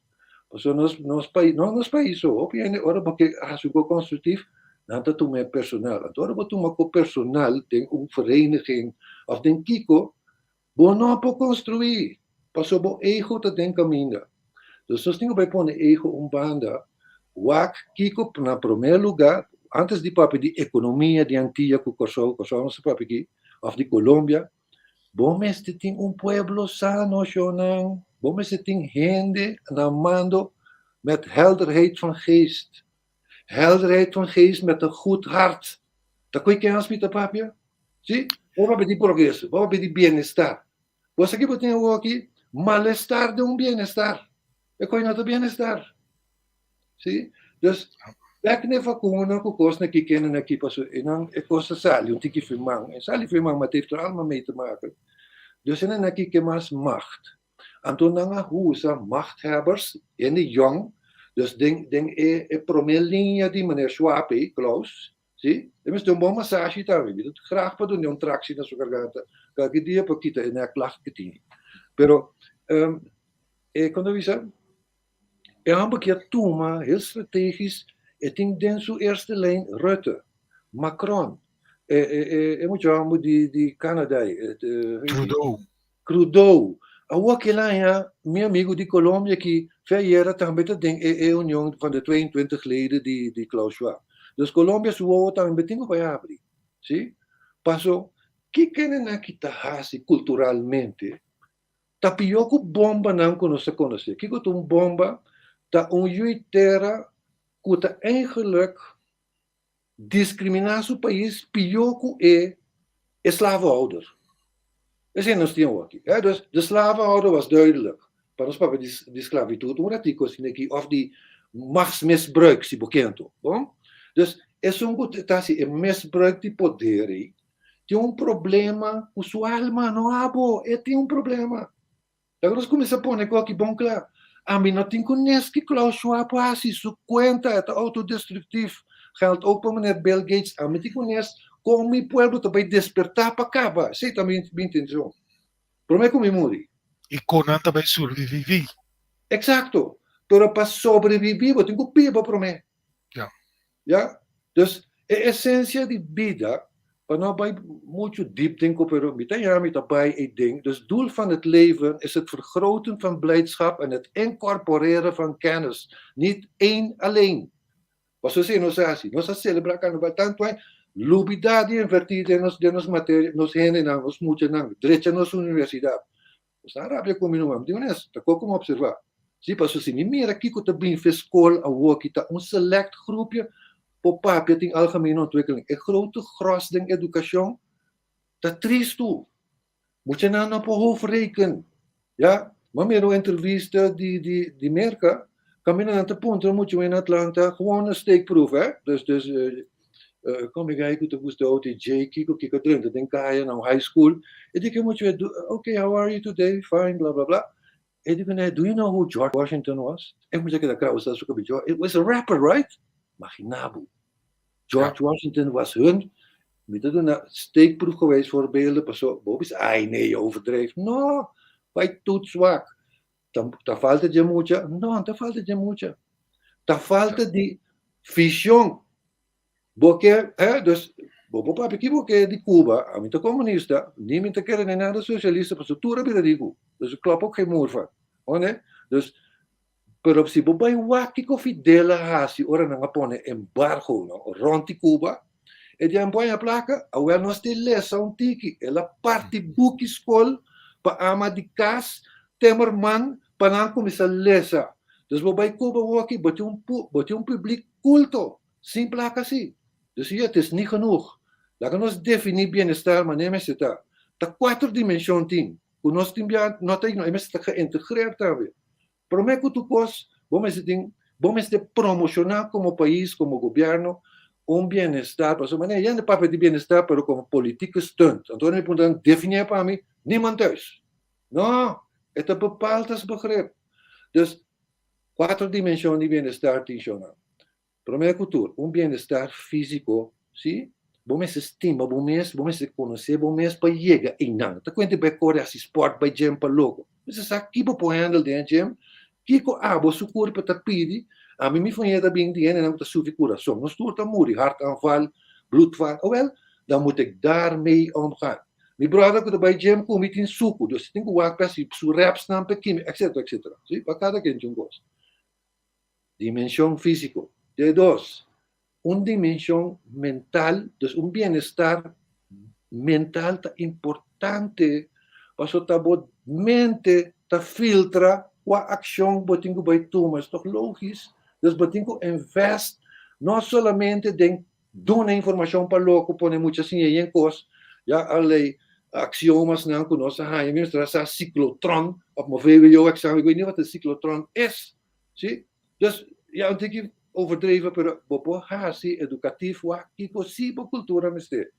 Pasobra nos, nos pais, no nos pais so, hopi hende ora bo ke hasi un ko constructief, nan ta tuma e personal. Anto ora bo tuma ko personal den un vereniging of den kiko, bo no por construi, pasobra bo ego ta den caminda. Dus nos tin ku bai pone ego un banda, wak kiko na prome luga, antes di papia di economia di Antia ku Kòrsou, Kòrsou nos ta papia aki, of di Colombia, Bo mester tin un pueblo sano, shownan. Bo mester tin hende na mando met helderheid van geest. Helderheid van geest met een goed hart. Ta koe kens mi ta papia? Si? Bo papia di progreso, bo papia di bienestar. Bo sa ki bo tin awoki? Malestar den un bienestar. E koe no ta bienestar. Si? Dus, bek na e vakuna ku kos na ki kende na ki paso e nan e kos ta sali un tiki firman. E sali firman, maar het heeft er allemaal mee te maken. Dus nan aki ke mas macht. Anto nan a usa machthebbers, hende jong, dus den den e e prome liña di meneer Schwab ei, Klaus, si, e mester un bon masashi tambe, mi ta graag pa dun'e un tractie na su garganta kalke dia pa kita e nekklacht ke tin. Pero e kon ta bisa, e homber ki a tuma heel strategisch, e tin den su eerste lijn Rutte, Macron, e e e e mucha homber di di Canada ei, Trudeau. Trudeau. Awor kila aña mi amigo di Colombia ki fe ayera tambe ta den e e union van de 22 leden di di Klaus Schwab. Dus Colombia su wowo tambe tin ku bai habri. Si? Paso kiko nan aki ta hasi kulturalmente ta pió ku bombanan ku nos ta konosé. Kiko ta un bomba? Ta un yui tera ku ta eigenlijk diskriminá su pais pió ku e e slavenhouder. Esei nos tin awor aki. Dus de slavenhouder was duidelijk. Pa nos papia di di sklabitut un ratico asina aki òf di machtsmisbruik si bo kento. Bon? Dus esun ku ta hasi e misbruik di poder ei tin un problema ku su alma, no abo, e tin un problema. Laga nos kuminsá pone ku aki bon kla. Ami no tin ku nes ki Klaus Schwab hasi su kuenta, e ta autodestruktief. Geldt ook pa meneer Bill Gates. Ami tin ku nes kon mi pueblo ta bai despertá pa kaba. Esei ta mi intenshon. Promé ku mi muri. I kon nan ta bai sobreviví. Eksakto. Pero pa sobreviví bo tin ku biba promé. Ja. Ya? Dus e esensia di bida, pa no bai muchu diep den ku, pero mi ta ya mi ta bai ei den, dus doel van het leven is het vergroten van blijdschap en het incorporeren van kennis, niet één alleen. Pasobra esei nos a hasi, nos a selebrá karnaval tantu aña, lubidá di invertí den nos den nos materia, nos hendenan, nos muchanan, drecha nos universidat. Bo sta rabia ku mi no? Mi di honesto, ta koko mi observá. Sí, pasobra si mi mira kiko ta bin fe skol awoki ta un select groepje por papia tin algemene ontwikkeling. E grote gros den edukashon ta tristu. Muchanan no por hoofdreken. Ya, mi a mira un entrevista di di di Merka, kaminda nan ta puntra mucha wen na Atlanta, gewoon een steekproef hè, dus dus Kom ik ei ku ta gusta oti Jay kiko kiko drenta den kaya na un high school. E di ke muchu e ok how are you today fine bla bla bla. E di kuné do you know who George Washington was? E mucha keda krausa su kabe George it was a rapper right? Magina bo. George Washington was hun mi ta duna steekproef geweest voorbeelden paso bo bisa ai nee je overdrijft. No bai toets wak. Ta ta falta dje mucha? No, ta falta dje mucha. Ta falta di vision. Bo ke, eh, dus, bo por papia ki bo ke di Cuba, ami ta comunista, ni mi ta kere ni nada socialista, pasobra tur a bira riku. Dus klop ook geen moer van. Oh nee? Dus, pero si bo bai wak kiko Fidel a hasi ora nan a pone embargo no, rond di Cuba, e di a empoña plaka, awel nos tin lesa un tiki, el a parti buki skol pa ama di kas, timmerman, pa nan kuminsá lesa. Dus bo bai Cuba woki, bo tin un bo tin un publiek kulto, sin plaka si. Dus ja, het is niet genoeg. Laga nos definí bienestar manera mester ta. Ta kuater dimenshon tin, ku nos tin bia no ta ignorá, e mester ta geïntegreerd tambe. Promé ku tur kos, bo mester tin, bo mester promoshoná komo pais, komo gobièrnu, un bienestar, pasobra manera hende papia di bienestar, pero komo politieke stunt. Anto ora mi puntra nan, definí pa mi, niemand thuis. No, e ta bepaald als begrip. Dus, kuater dimenshon di bienestar tin shonnan. Promé ku tur, un bienestar físiko, sí, bo mester stima bo mes, bo mester konosé bo mes pa yega einan. Ta kuenta bai kore hasi spòrt, bai gym pa loko. Mester sa ki bo por handle den e gym, kiko abo su kurpo ta pidi. Ami mi famia ta bin di hendenan ku ta sufri kurason. Nos tur ta muri, hartaanval, bloedvaat. Awel, dan moet ik daarmee omgaan. Mi bròder ku ta bai gym ku mi tin suku, dus e tin ku wak pa hasi su repsnan pa kimi, etcetera, etcetera. Sí, pa kada ken tin un kos. Dimenshon físiko. De dos, un dimenshon mental, dus un bienestar mental ta importante pasobra ta bo mente ta filtra kua akshon bo tin ku bai tuma. Es tòg lógis? Dus bo tin ku invest no solamente den duna informashon pa loko pone mucha siña yen kos, ya allerlei aksiomasnan ku nos a haña. Mi mester a sa siklotron òf mo vwo examen, ik weet niet wat een siklotron is. Sí? Dus, ja, un tiki overdreven, pero bo por hasi edukatief wak kiko si bo kultura mester.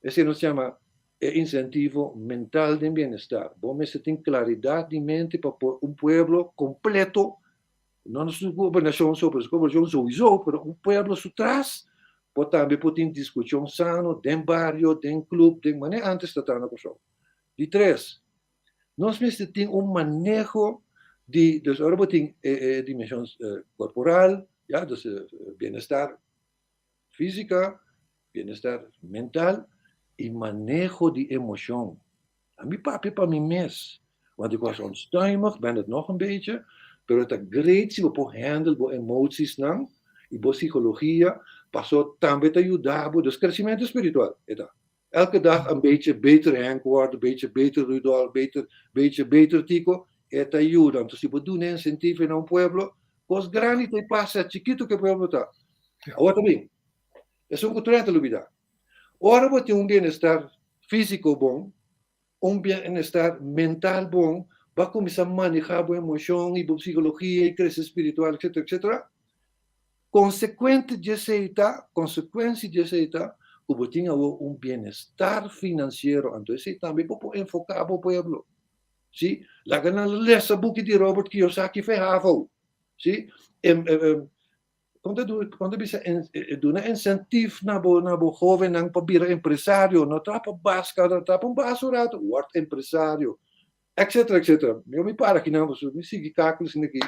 Esei nos yama. E insentivo mental den bienestar. Bo mester tin klaridat di mente pa por un pueblo kompleto, no na su gobernashon so, pero su gobernashon souiso, pero un pueblo su tras por tambe por tin diskushon sano den bario, den klup, den manera antes ta ta na Kòrsou. Di tres, nos mester tin un maneho di, dus ora bo tin e dimenshon korporal, ya, dus bienestar Física, bienestar mental y maneho di emocion. A mi papia pa mi mes, want ik was onstuimig, ben het nog een beetje, pero ta great si bo por handle bo emociesnan y bo psicologia, paso tambe ta yuda bo, dus crecimento spiritual e ta. Elke dag een beetje beter Henk worden, beetje beter Rudolf, beter, beetje beter Tico, e ta yuda. Anto si bo duna incentivo na un pueblo, cos grandi ta pasa, chikito cu e pueblo ta. Awor ta bin, esun cu tur ta lubida. Ora bo tin un bienestar fisico bon, un bienestar mental bon, bo a cuminsa maneha bo emocion y bo psicologia y crece spiritual, etcetera, etcetera. Consecuente di esey ta, consecuencia di esey ta cu bo tin awor un bienestar financiero, anto esey tambe bo por enfoca bo pueblo. Si, laga nan lesa buki di Robert Kiyosaki fe havo. Si, Kon ta du, kon ta bisa en, duna incentive na bo, na bo jovennan pa bira empresario, no traha pa bas kada, traha pa un bas un rato, word empresario, etcetera, etcetera. Mi mi para aki nan, pasobra mi sigui kakel asina aki.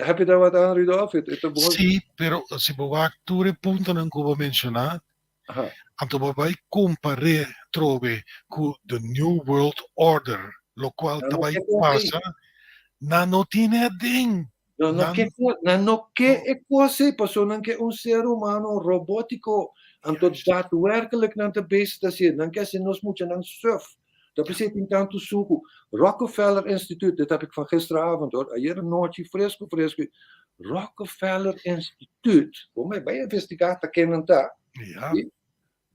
Heb je daar wat aan, Rudolf? Het, het bon... Sí, pero si bo wak tur e puntonan ku bo menshoná, anto bo bai kompar'é trobe ku the New World Order, lokual ta bai pasa, nan no tine aden. Nan no ke nan no ke e kos ei, pasobra nan ke un ser humano robótiko. Anto daadwerkelijk nan ta bezig ta hasié. Nan ke hasi nos muchanan suf. Ta p'esei tin tantu suku. Rockefeller Instituut, dit heb ik van gisteravond hoor, ayer anochi fresku fresku. Rockefeller Instituut, bo mai bai investigá ta ken nan ta. Ja.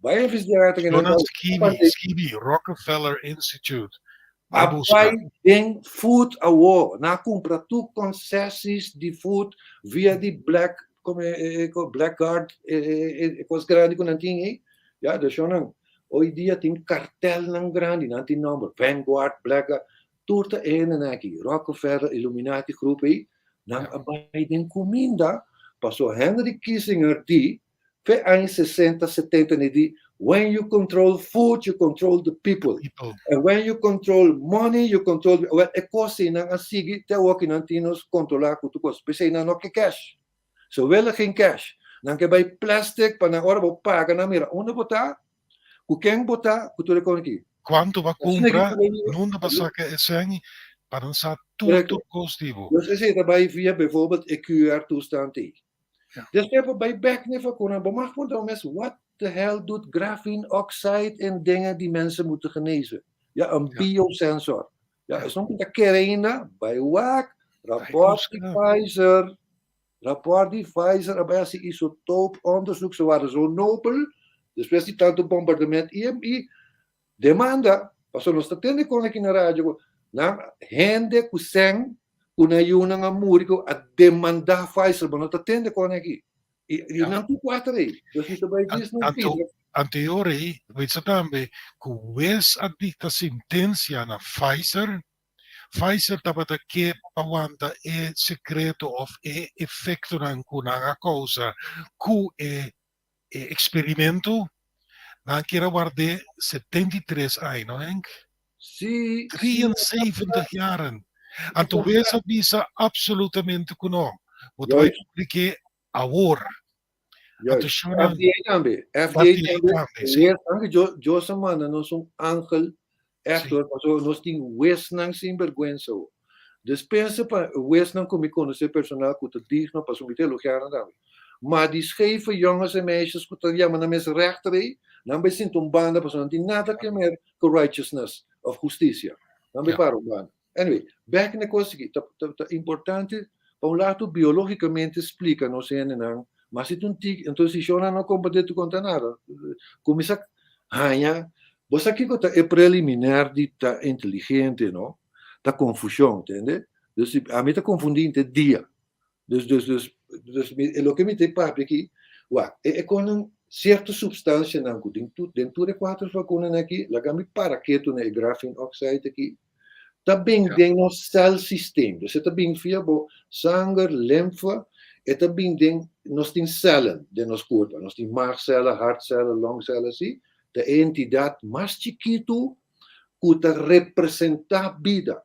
Bai investigar ta ken nan ta. Jonas skibi, skibi Rockefeller Institute. Bai A buska. bai den food awo. Nan a kumpra tur konsesies di food via di Black, como e, e, e, Blackguard, e, e, e, e kos grandi ku nan tin ei. Ja, dus shonnan, hoy dia tin kartelnan grandi, nan tin nomber, Vanguard, Blackguard, tur ta e hendenan aki, Rockefeller, Illuminati groep ei, nan a bai den kuminda, paso Henry Kissinger di, Fe aña sesenta, setenta ni di, when you control food, you control the people. People. And when you control money, you control the, well, e kos ei nan a sigui te awor ki nan tin nos kontrolá ku tur kos. P'esei nan no ke cash. Ze willen geen cash. Nan ke bai plastic pa nan ora bo paga nan mira unda bo ta, ku ken bo ta, ku tur e kos aki. Kuantu bo a Asina ki kumpra, ta bai via. nunda bo a saka e sèn pa nan sa tur Correcto. tur kos di bo. Dus esei ta bai via bijvoorbeeld e QR toestand ei. Despues bo bai bek na e vacuna, bo mag puntra bo mes, what the hell doet graphene oxide in dingen die mensen moeten genezen? Ja, een biosensor. Ja, esnan ku ta kere ainda, bai wak, rapport di Pfizer, rapport di Pfizer a bai hasi isotooponderzoek, ze waren zo nobel, despues di tanto bombardement, i Demanda, pasobra nos ta tende kon aki na radio ku nan hende ku sèn ku nan yunan a muri ku a demandá Pfizer, bo no ta tende kon aki. I i nan tur kuater ei. Dus mi ta bai dis nan Anto, pida. anterior ei, wetsa tambe ku wes a dikta sentensia na Pfizer, Pfizer tabata ke pa wanta e sekreto òf e efektonan ku nan a kousa ku e E experimento, nan kier a ward'é 73 aña, no Henk? Sí, sí. 73 jaren. Anto wes a bisa absolutamente ku no. Bo ta bai Juist. publik'é awor. Anto Juist. shownan FDA tambe. FDA FDA tambe. tambe, sí. Wes, anke yo, Dios a manda nos un angel echt Sí. hoor, pasobra nos tin wesnan sin bergwensa hoor. Dus pensa pa wesnan ku mi konosé personal ku ta digno pasobra mi ta elogiá nan tambe. Ma di scheve jongens en meisjes ku ta yama nan mes rechter ei, nan bai sinta un banda pasobra nan tin nada ke mer ku righteousness of hustisia. Nan bai Ja. para un banda. Anyway, bek na e kos aki, ta ta ta importante pa un lado biológicamente splika nos hendenan, ma si ta un tiki, entonces si shownan no komprendé tu konta nada. Kuminsá haña, bo sa kiko ta e preliminar di ta inteligente, no? Ta konfushon, tende? Dus si ami ta konfundí henter dia. Dus, dus, dus, dus mi, loke mi ta papia aki, wak, e e konan. Sierto supstansianan ku den tur den tur e kuater vakunanan aki, laga mi para ketu na e graphene oxide aki, ta bin den nos celsysteem. Dus e ta bin via bo sanger, limfe, e ta bin den, nos tin cellen den nos kurpa, nos tin maagcellen, hartcellen, longcellen, si, ta e entidat mas chikitu ku ta representá bida.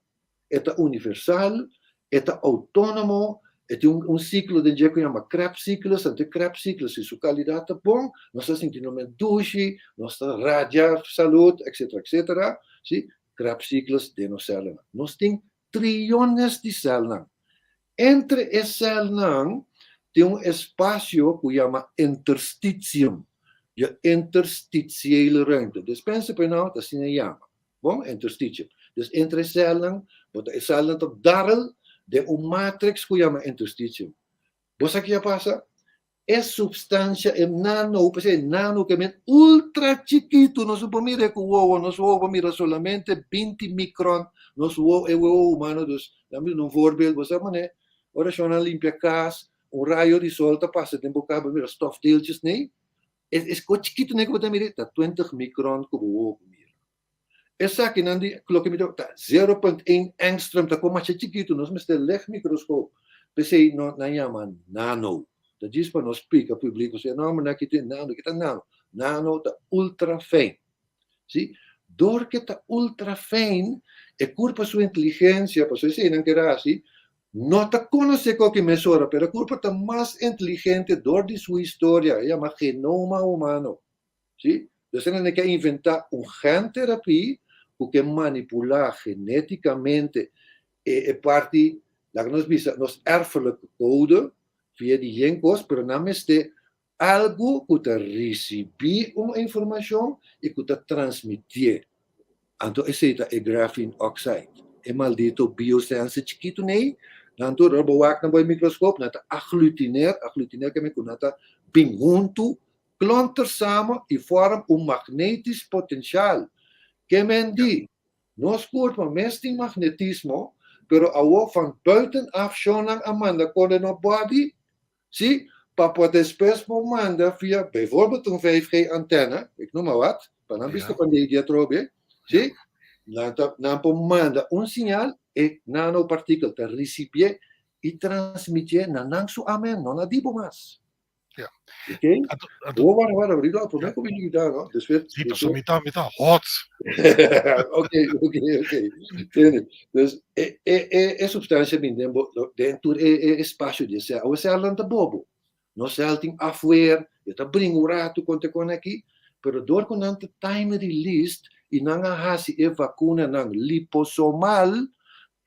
E ta universal, e ta outónomo, e tin un siklo den dje ku yama Krebscyclus, anto e Krebscyclus si su kalidat ta bon, nos ta sinti nos mes dushi, nos ta radia salud, etcetera, etcetera, si, Krebscyclus den nos sèlnan. Nos tin triones di sèlnan. Entre e sèlnan tin un espasio ku yama interstitium, je interstitiële ruimte. Despensa pa e nau, ta asina e yama. Bon, interstitium. Dus entre e celnan, bo ta e celnan ta darrel den un matrix ku yama interstitium. Bo sa ki a pasa? E substancia, e nano, p'esei nano ke men ultra chikitu, nos no por mira e ku wowo, nos wowo por mira solamente binti micron, nos wowo, e wowo humano, dus, nan mi duna un voorbeeld, bo sa manera ora shonnan limpia kas, un rayo di sol ta pasa den bo kas, bo mira stofdeeltjes, nee? E e ko chikitu ne ku bo ta mira ta twintig micron ku bo wowo por mira. Esakinan di loke mi ta ta 0.1 angstrom ta ko masha chikitu nos mester lichtmicroscoop p'esei no nan yama nano. Ta djis pa nos splika publiko si e nombernan aki tin nano ki ta nano. Nano ta ultra fijn. Si dor ke ta ultra fijn e kurpa su inteligensia pasobra eseinan keda hasi No ta konosé koke mesora, pero e kurpa ta mas inteligente dor di su historia, e yama genoma humano. Si? Dus nan ke inventá un genterapie ku ke manipulá genétikamente e e parti, laga nos bisa, nos erfelijke code via di yen kos, pero nan mester algu ku ta risibí un informashon i ku ta transmitié. Anto esei ta e graphene oxide, e maldito biosensor chikitu nei. Nan tur ora bo wak nan bo e mikroskop, nan ta aglutiner, aglutiner ke men ku nan ta bin huntu, klonter samen i vorm un magnetisch potential. Ke men di, nos kurpa mes tin magnetismo, pero awor van buitenaf shonnan a manda kore no body, Sí, pa por despues por manda via bijvoorbeeld un 5G antenne, ik noem maar wat, pa nan bista pa media atrobe, sí, nan ta, nan por manda un señal, e nanopartikel ta ricibié i transmitié na nan su amen, no na di bo mas. Ja. Oké? Anto, anto, Oh, wacht, wacht, Rudolf, promé ku mi yuda, no? Despues, sí, despues. paso mi ta, mi ta hot. Oké, oké, oké. Tende. Dus e, e, e, e substansia bin den bo, den tur e, e espasio di e sel. Awe selnan ta bobo. No sel tin afweer, e ta bringa un ratu kon te kon aki, pero dor ku nan ta time released i nan a hasi e vakunanan liposomal,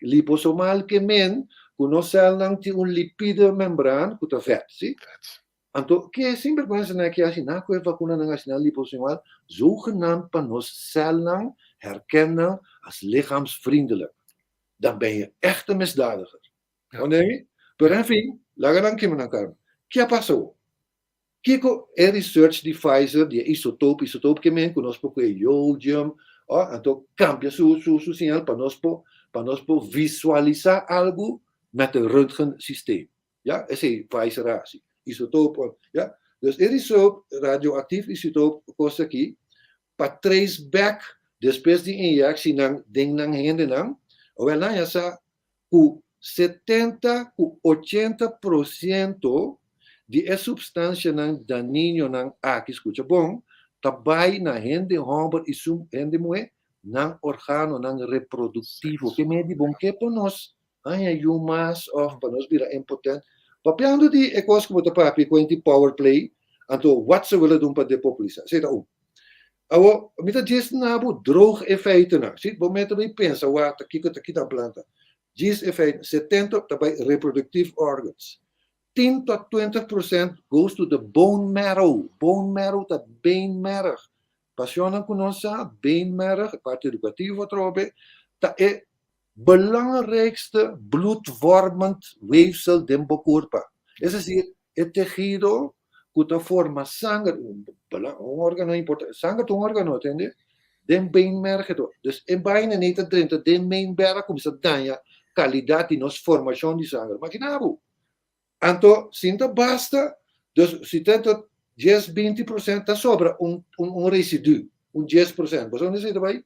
liposomal ke men ku nos selnan tin un lipide membran ku ta vet, si? Vet. Anto, ke sinbergwensanan aki hasi? Nan ku e vakunanan hasi nan liposomal, zogenaamd pa nos celnan herkennen als lichaamsvriendelijk. Dan ben je echt een misdadiger. Ja. Ontende? Pero en fin, laga nan kima nan karma. Ke a pasa awor? Kiko e research di Pfizer, di e isotoop, isotoop ke men ku nos por kue jodium, oh, anto kambia su, su, su señal pa nos por, pa nos por visualisá algu met een röntgensysteem. Ya, esei Pfizer a hasi. Isotoop, ya. Dus e isotoop, radioactief isotoop kos aki, pa trace back despues di inyectie nan den nan hendenan, awel nan ya sa ku 70 ku 80% di e substancianan dañinonan aki, skucha bon, ta bai na hende homber i su hende muhe, nan organonan reproduktivo. Ke medi bon ke pa nos Haña yu mas of pa nos bira impotent. Papiando di e kos ku bo ta papia ku hende power play, anto wat ze willen doen pa depopulisá. Esei ta un. Awor, mi ta djis na bo droog e feitennan. Si, bo mester bai pensa wak ta kiko ta kita planta. Djis e feiten, 70 ta bai reproductive organs. 10 tot 20% goes to the bone marrow. Bone marrow ta beenmerg. Pasionnan ku nos sa, beenmerg, e parti edukativo atrobe, ta e belangrijkste bloedvormend weefsel den bo kurpa. Es decir, e tehido ku ta forma sanger, un organo importante, sanger ta un organo, tende? Den beenmerg to. Dus e baina nei ta drenta den beenmerg kuminsá daña kalidat di nos formashon di sanger. Makina bo! Anto, si no ta basta, dus si ta 10, 20% ta sobra un, un, un residu, un 10%. Bo sa unda esei ta bai?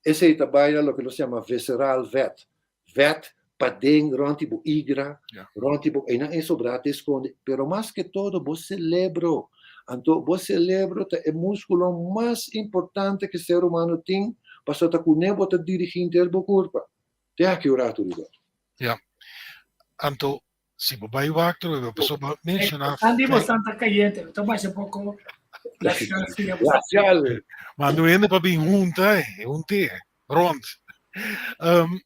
Esei ta bai na loke nos yama visceral vet. Vet paden rond di bo igra, rond di bo, einan e sobrá ta esconde. Pero mas ke todo bo celebro. Anto bo celebro ta e musculo mas importante ke ser humano tin, pasobra ta kuné bo ta dirigí henter bo kurpa. Te aki un ratu riba. Ja. Anto si bo bai wak trobe pasobra bo menshoná. Andy bo santa cayente, bo ta basha poco glacial. Manda un hende pa bin hunta, hunte, rond. Um,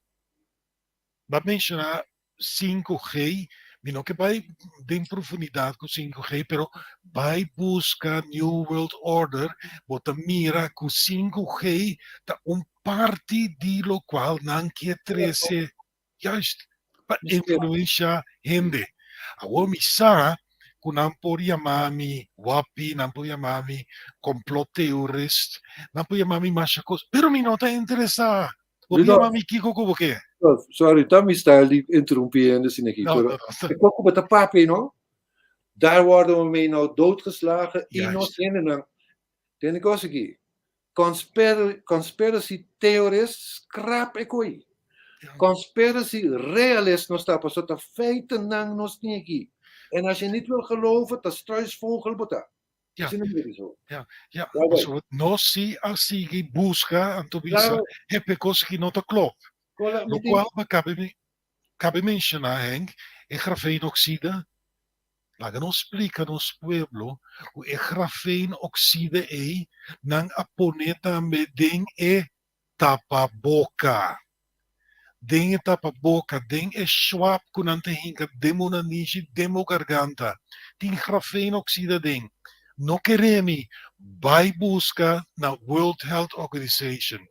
bo a menshoná 5G, mi no ke bai den profundidat ku 5G, pero bai buska New World Order, bo ta mira ku 5G ta un parti di lokual nan ke trese juist pa influensha hende. Awor mi sa ku nan por yama mi wapi, nan por yama mi complot theorist, nan por yama mi masha kos, pero mi no ta interesá. Bo por yama mi kiko ku bo ke. Sorry, ta mi style di interrumpí hende asina aki, pero e kos ku bo ta papia, no? Daar worden we mee nou doodgeslagen i nos hendenan. Tende kos aki, Conspiracy theorist scrap e koe. Conspiracy realist nos ta, pasobra ta feitennan nos tin aki. En als je niet wil geloven, ta struisvogel bo ta. Ja. Asina mi ta bisa bo. Ja, ja, Wou bai. pasobra nos si a sigui buska anto bisa Claro. hepe kos ki no ta klop. Kola, mi tin Lokual cabe, cabe menshoná, Henk, e grafeenoxide. Laga nos splika nos pueblo ku e grafeenoxide ei nan a pone tambe den e tapaboka. Den e tapaboka, den e swab ku nan ta hinka den bo nanishi, den bo garganta. Tin grafeenoxide aden. No kere mi, bai buska na World Health Organization.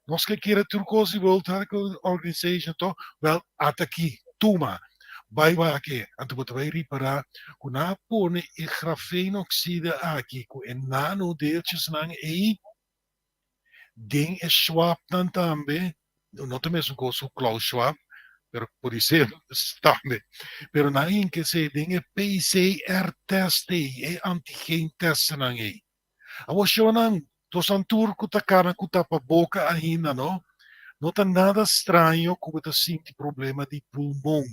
Nos ke kere tur kos di World Health Organization to? Wel, ata aki, tuma. Bai wak e, anto bo ta bai ripará ku nan a pone e grafeenoxide aki ku e nanodeeltjesnan ei den e swabnan tambe, no ta mesun kos ku Klaus Schwab, pero podisé tambe, pero nan a hinka esei den e PCR test ei, e antigen testnan ei. Awor shownan, tosan tur ku ta kana ku tapa boka ainda no, no ta nada straño ku bo ta sinti problema di pulmon,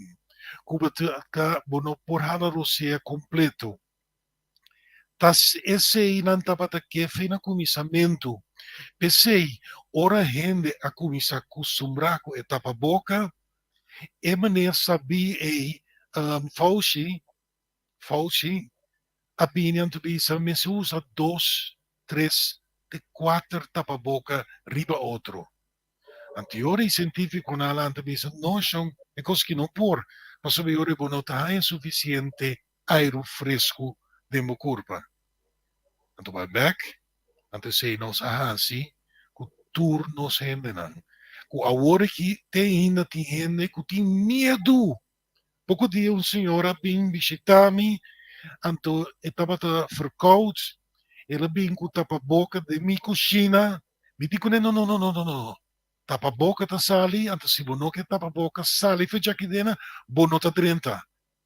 ku bo ta bo no por hala rosea kompleto. Ta esei nan tabata ke fe na kuminsamentu. P'esei, ora hende a kuminsá kustumbrá ku e tapa boka, e manera sabí ei, Fauci, Fauci a bini anto bisa mester usa dos, tres te kuater tapaboka riba otro. Anto e ora e sientifikonan a lanta bisa, No shon, e kos ki no por, pasobra e ora bo no ta haña sufisiente airu fresku den bo kurpa. Anto bai bek, anto esei nos a hasi ku tur nos hendenan, ku awor aki te ainda tin hende ku tin miedu. Poko dia un señora a bin bishita mi, anto e tabata verkoud, el a bin ku tapaboka den mi kushina, mi di kuné, no, no, no, no, no, no, tapaboka ta sali, anto si bo no ke tapaboka sali for djakidena, bo no ta drenta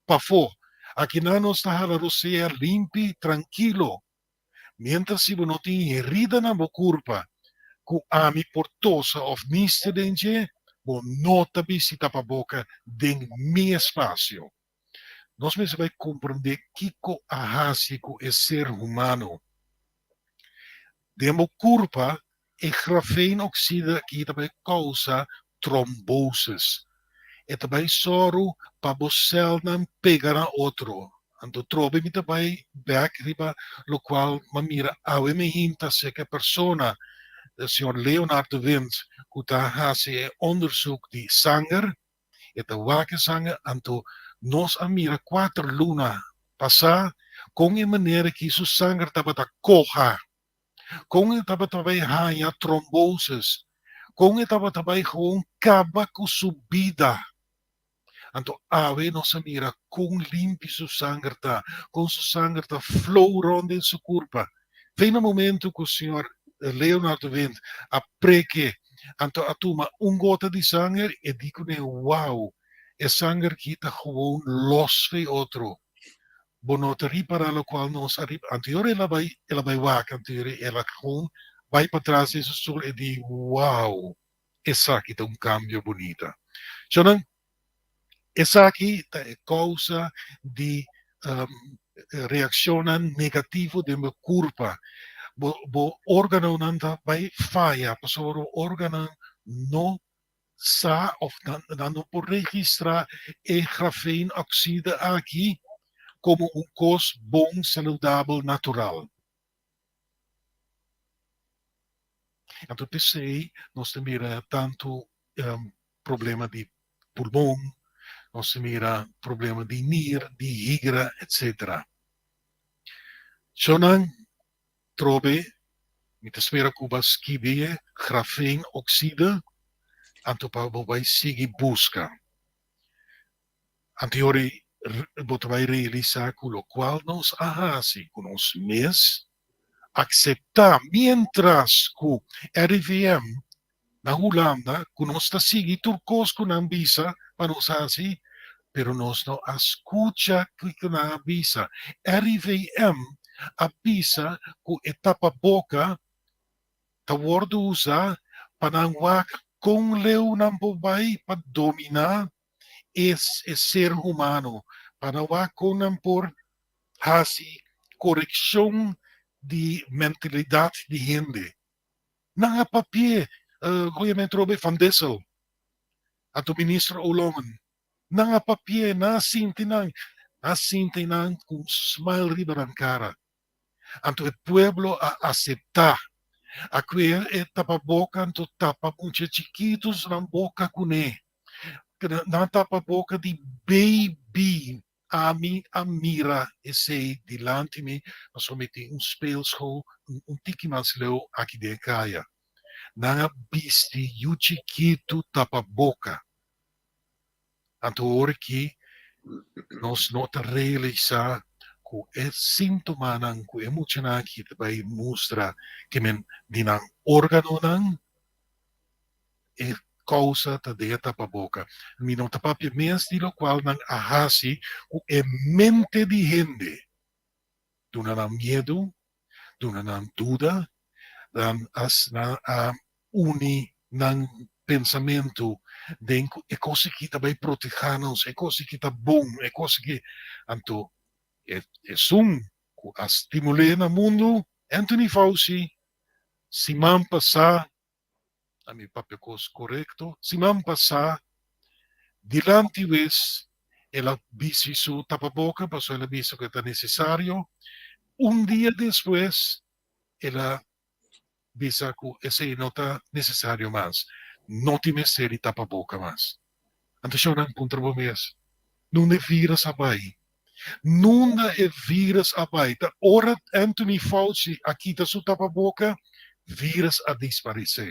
pafó. Akinan nos ta hala rosea limpi, trankilo. Miéntras si bo no tin herida na bo kurpa ku ami por tosa òf nister den dje, bo no ta bisti tapaboka den mi espasio. Nos mester bai komprendé kiko a hasi ku e ser humano. Den bo kurpa e grafeenoxide aki ta bai kousa trombosis. E ta bai sòru pa bo sèlnan pega na otro. Anto trobe mi ta bai bèk riba lokual m'a mira awe mi hinta serka e persona, señor Leonard de Wind, ku ta hasi e onderzoek di sanger. E ta wak e sanger, anto nos a mira kuater luna pasá kon e manera ki su sanger tabata koha. Kon e tabata bai haña trombosis? Kon e tabata bai gewoon kaba ku su bida? Anto awe nos a mira kon limpi su sanger ta, kon su sanger ta flow rond den su kurpa. Fe na momento ku señor Leonard de Wind a preke, anto a tuma un gota di sanger, e di kuné, wow, e sanger ki ta gewoon los fe otro. Bo no ta ripará lokual nos a ripará. Anto el a bai, el a bai wak, anto el a gewoon bai patras den su stoel e di, Wow! Esaki ta un kambio bunita. Shonnan, esaki ta e kousa di reakshonnan negativo den bo kurpa. Bo bo órganonan ta bai faya pasobra bo órganonan no sa òf nan no por registrá e grafeenokside aki komo un kos bon, saludabel, natural. Anto p'esei nos ta mira tantu problema di pulmon, nos ta mira problema di nir, di higra, etcetera. Shownan trobe mi ta spera ku bo a skibi e grafeen oxide anto pa bo bai sigui buska. Anteori bo ta bai realisá ku lokual nos a hasi ku nos mes akseptá miéntras ku RIVM na Hulanda ku nos ta sigui tur kos ku nan bisa pa nos hasi pero nos no a skucha kiko nan a bisa. RIVM a bisa ku e tapaboka ta wòrdu usá pa nan wak kon leu nan por bai pa dominá e ser humano, pa nan wak kon nan por hasi korekshon di mentalidat di hende. Nan a papi'é, goeie trobe Van Dissel, anto minister Oulongen. Nan a papi'é, nan a sinti nan, nan a sinti nan ku un smile riba nan kara. Anto e pueblo a aseptá. A kue e tapaboka anto tapa mucha chikitus nan boka kuné. Nan tapa boka di baby. Ami a mira esei dilanti mi pasobra mi tin un speelschool un tiki mas leu aki den e kaya. Nan a bisti yu chikitu tapa boka. Anto ora ki nos no ta realisá ku e síntomanan ku e muchanan aki ta bai mustra ke men di nan órganonan, e kousa ta den e tapaboka. Mi no ta papia mes di lokual nan a hasi ku e mente di hende. Duna nan miedu, duna nan duda, nan a uni nan pensamentu den ku e kos aki ta bai protehá nos, e kos aki ta bon, e kos aki. Anto esun ku a stimul'é na mundu, Anthony Fauci, siman pasá a mi papia kos korekto, siman pasá dilanti wes el a bisti su tapaboka pasobra el a bisa ku e ta nesesario, un dia despues el a bisa ku esei no ta nesesario mas, no tin mester di tapaboka mas. Anto shownan puntra bo mes, nunda e virus a bai? Nunda e virus a bai? Ta ora Anthony Fauci a kita su tapaboka, virus a disparesé.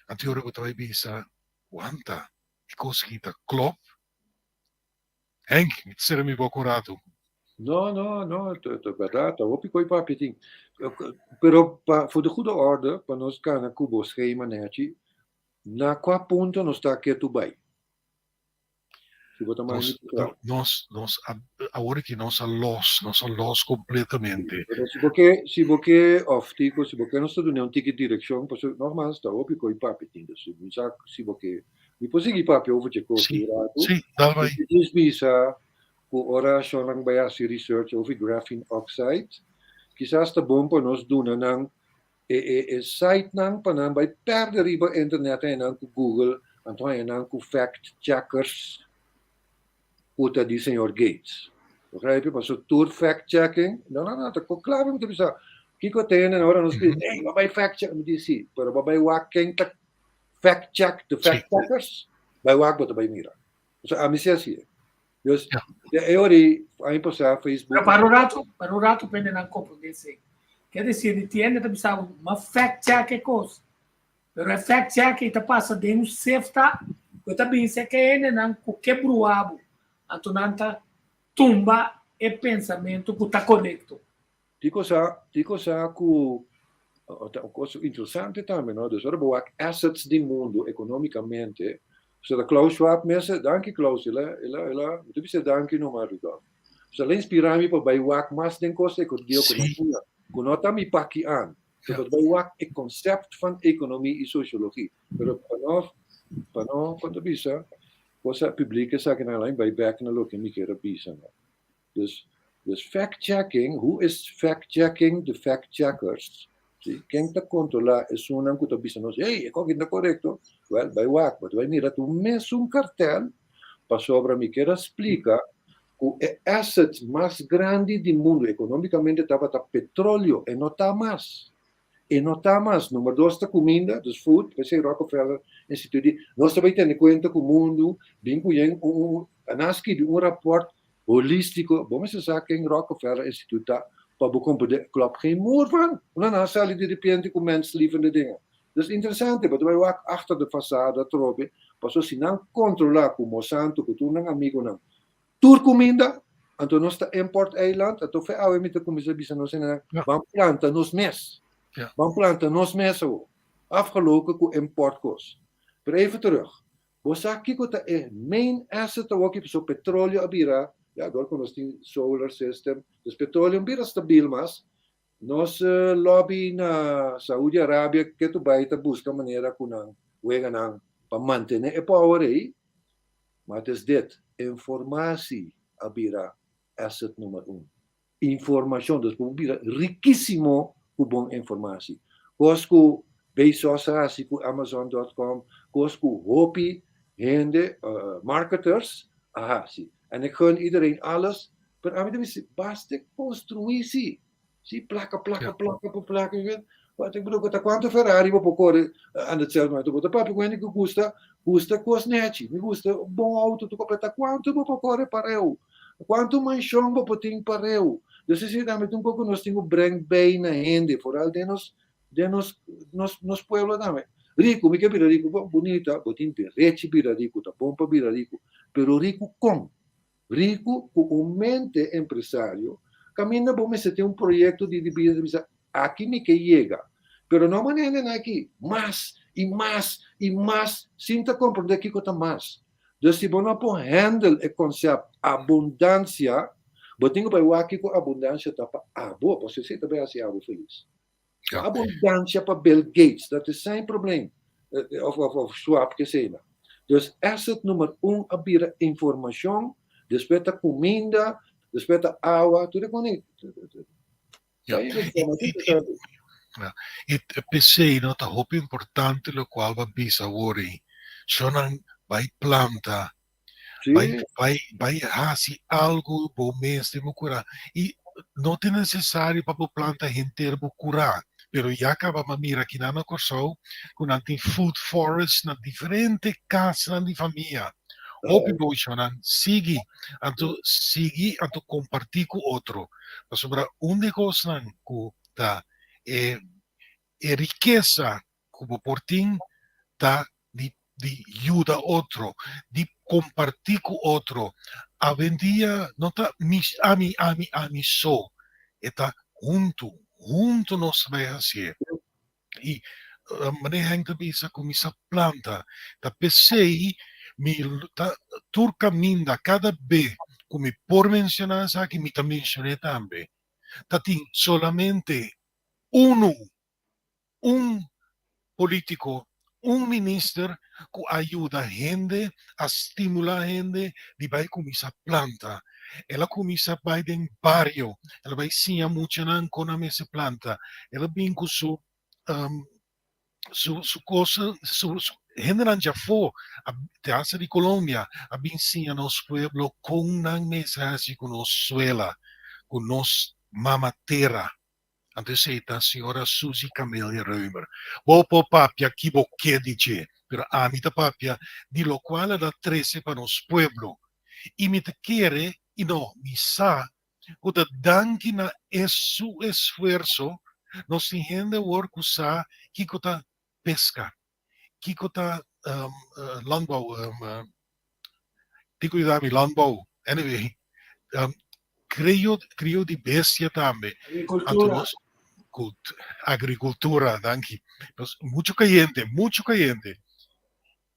Anto ora bo ta bai bisa, wanta, e kos aki ta klop? Henk, mi ta sera mi boka un ratu. No, no, no, ta bèrdat, ta hopi koi papia tin. Pero pa, for de goede orde, pa nos kana ku bo schema nèchi, na kua punto nos ta ketu bai? Si bo ta manda mi Nos, nos, nos a, awor aki nos a los, nos a los completamente. Pero si bo ke, si bo ke, of Tico, si bo ke nos ta duna un tiki direccion, pasobra nogmaals ta hopi koi papia tin, dus mi sa si bo ke, mi por sigui papia over dje kos Sí, un ratu. sí, dal bai. Mi djis bisa ku ora shonnan bai hasi research over graphene oxide, kisas ta bon pa nos duna nan E e e sitenan pa nan bai perde riba internet haña nan ku Google, anto haña nan ku fact checkers ku ta di señor Gates. Begrijp je? Pasobra tur fact checking, no no no, ta ko klaar mi ta bisa. Kiko tene ora nos bisa, hey, bo bai fact check, mi di si, pero bo bai wak ken ta fact check the fact checkers, bai wak bo ta bai mira. Pasobra ami si hasié. Dus, e ora ei, aña pasá Facebook. Pero para un rato, para un rato pende nan comprende esei. Ker decir, di tienda ta bisa bo, ma fact check e kos. Pero e fact check ei ta pasa den un sefta ku e ta bin seka e hendenan ku ke brua bo. Anto nan ta tumba e pensamentu ku ta korekto. Tiko sa, tiko sa ku ta un kos interesante tambe, no? Dus ora bo wak assets di mundu ekonomikamente, so ta Klaus Schwab mes, danki Klaus, el a, el a, el a, mi ta bisa danki numa Rudolf. So el a inspirá mi pa bai wak mas den kos di ekonomia, ku no ta mi paki an. So pa bai wak e concept van ekonomia i sosiologia. Pero pa no, pa no, kon ta bisa, cosa publiek esakinan la, mi bai bek na loke mi kier a bisa. No. Dus, dus fact-checking, who is fact-checking the fact-checkers? Si, ken ta kontrolá esunnan ku ta bisa nos, hey, e kos aki no ta korekto? Wel, bai wak, bo ta bai mira ta un mesun kartel, pasobra mi kier a splika ku e asset mas grandi di mundu ekonomikamente tabata petroleo, e no ta mas. E no ta mas. Number dos ta kuminda, dus food, p'esei Rockefeller Institute di, nos ta bai tene kuenta ku mundu bin ku yen un, nan a skibi un raport holístiko, bo mester sa ken Rockefeller Institute ta pa bo komprendé, klòp geen moer van, unda nan a sali di repente ku menslievende dingen. Dus interesante, bo ta bai wak achter de fasada atrobe, pasobra si nan kontrolá ku Monsanto ku tur nan amigunan tur kuminda, anto nos ta import eiland, anto fe awe mi ta kuminsá bisa nos hendenan, ban planta nos mes, ban planta nos mes awo, afgelopen ku import kos. Pero even terug, Bo sa kiko ta e main asset awoki pasobra petroleo a bira, ya dor ku nos tin solar system, dus petroleo no bira stabil mas, nos lobby na Saudi Arabia ketu bai ta buska manera ku nan weganan pa mantene e power ei, ma het is dit, informatie a bira asset nummer un. Informashon, dus bo bira rikísimo ku bon informasi. Kos ku Bezos a hasi ku Amazon dot com, kos ku hopi hende, marketers, a hasi. En ik gun iedereen alles, pero ami ta bisa, basta konstruí si. Si, plaka, plaka, plaka pa plaka. Wat ik bedoel, ta kuantu Ferrari bo por kore aan hetzelfde momento. Bo ta papia ku hende ku gusta, gusta kos nechi. Mi gusta bon auto, tur kos, pero ta kuantu bo por kore pareu? Kuantu manshon bo por tin pareu? Dus esei tambe ta un kos ku nos tin ku breng bei na hende, foral den nos den nos nos nos pueblo tambe. Riku, mi ke bira riku, bon, bunita, bo tin derechi bira riku, ta bon pa bira riku, pero riku kon? Riku ku un mente empresario, kaminda bo mester tin un proyekto di di bida, bisa aki mi ke yega, pero no manera nan aki, mas i mas i mas, sin ta komprondé kiko ta mas. Dus si bo no por handle e concept abundancia, bo tin cu bai wak kico abundancia ta pa abo, pasobra esey ta bai haci abo feliz. Abundancia pa Bill Gates, dat is zijn probleem, of of of Schwab kesena. Dus asset nummer un a bira informacion, despues ta cuminda, despues ta awa, tur e con. Ja. E p'esei no ta hopi importante lokual bo a bisa awor ei. Shonnan bai planta, bai bai bai hasi algu bo mes den bo kurá. I no ta nesesario pa bo planta henter bo kurá, pero ya kaba bo a mira kinan na Kòrsou ku nan tin food forest na diferente kasnan di famia. Hopi bo shonnan sigui, anto sigui anto kompartí ku otro. Pasobra un di e kosnan ku ta e e rikesa ku bo por tin ta di di yuda otro, di kompartí ku otro. Awendia no ta mi ami ami ami so, e ta huntu, huntu nos ta bai hasié. I manera Henk ta bisa kuminsá planta, ta p'esei mi ta tur kaminda kada be ku mi por menshoná esaki mi ta menshon'é tambe. Ta tin solamente unu, un polítiko, un minister ku a yuda hende, a stimulá hende di bai kuminsá planta. El a kuminsá bai den bario, el a bai siña muchanan kon nan mester planta, el a bin ku su su su cosa su su hendenan djafó a te hasta di Colombia a bin siña nos pueblo kon nan mester hasi ku nos suela, ku nos mama tera. Anto esei ta señora Suzy Camelia Römer. Bo por papia ki bo ke di dje, pero ami ta papia di lokual el a trese pa nos pueblo. I mi ta kere, i no, mi sa, ku ta danki na e su esfuerso nos tin hende awor ku sa kiko ta peska, kiko ta landbouw, tin ku yuda mi, landbouw, anyway, krio, krio di bestia tambe. Anto nos, agricultura, danki. Mucho kayente, mucho kayente.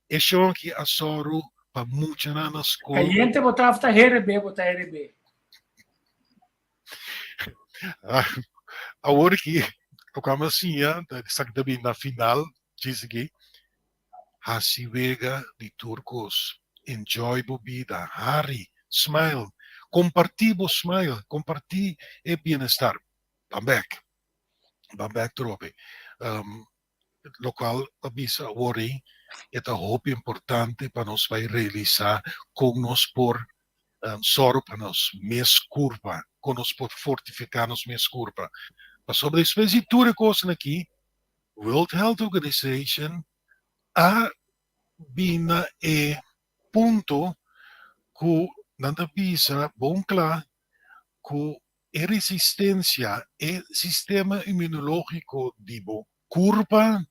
E shon aki a sòru pa muchanan na skol. Kayente bo ta of ta herebe bo ta herebe? Awor ki loke mi a siña ta esaki ta bin na final djis aki, hasi wega di tur kos, enjoy bo bida, hari, smile, kompartí bo smile, kompartí e bienestar. Ban bek, ban bek trobe. Lokual ta bisa awor ei e ta hopi importante pa nos bai realisá kon nos por sòru pa nos mes kurpa, kon nos por fortifiká nos mes kurpa. Pasobra despues di tur e kosnan aki, World Health Organization a bin na e punto ku nan ta bisa bon kla ku e resistencia, e sistema inmunológiko di bo kurpa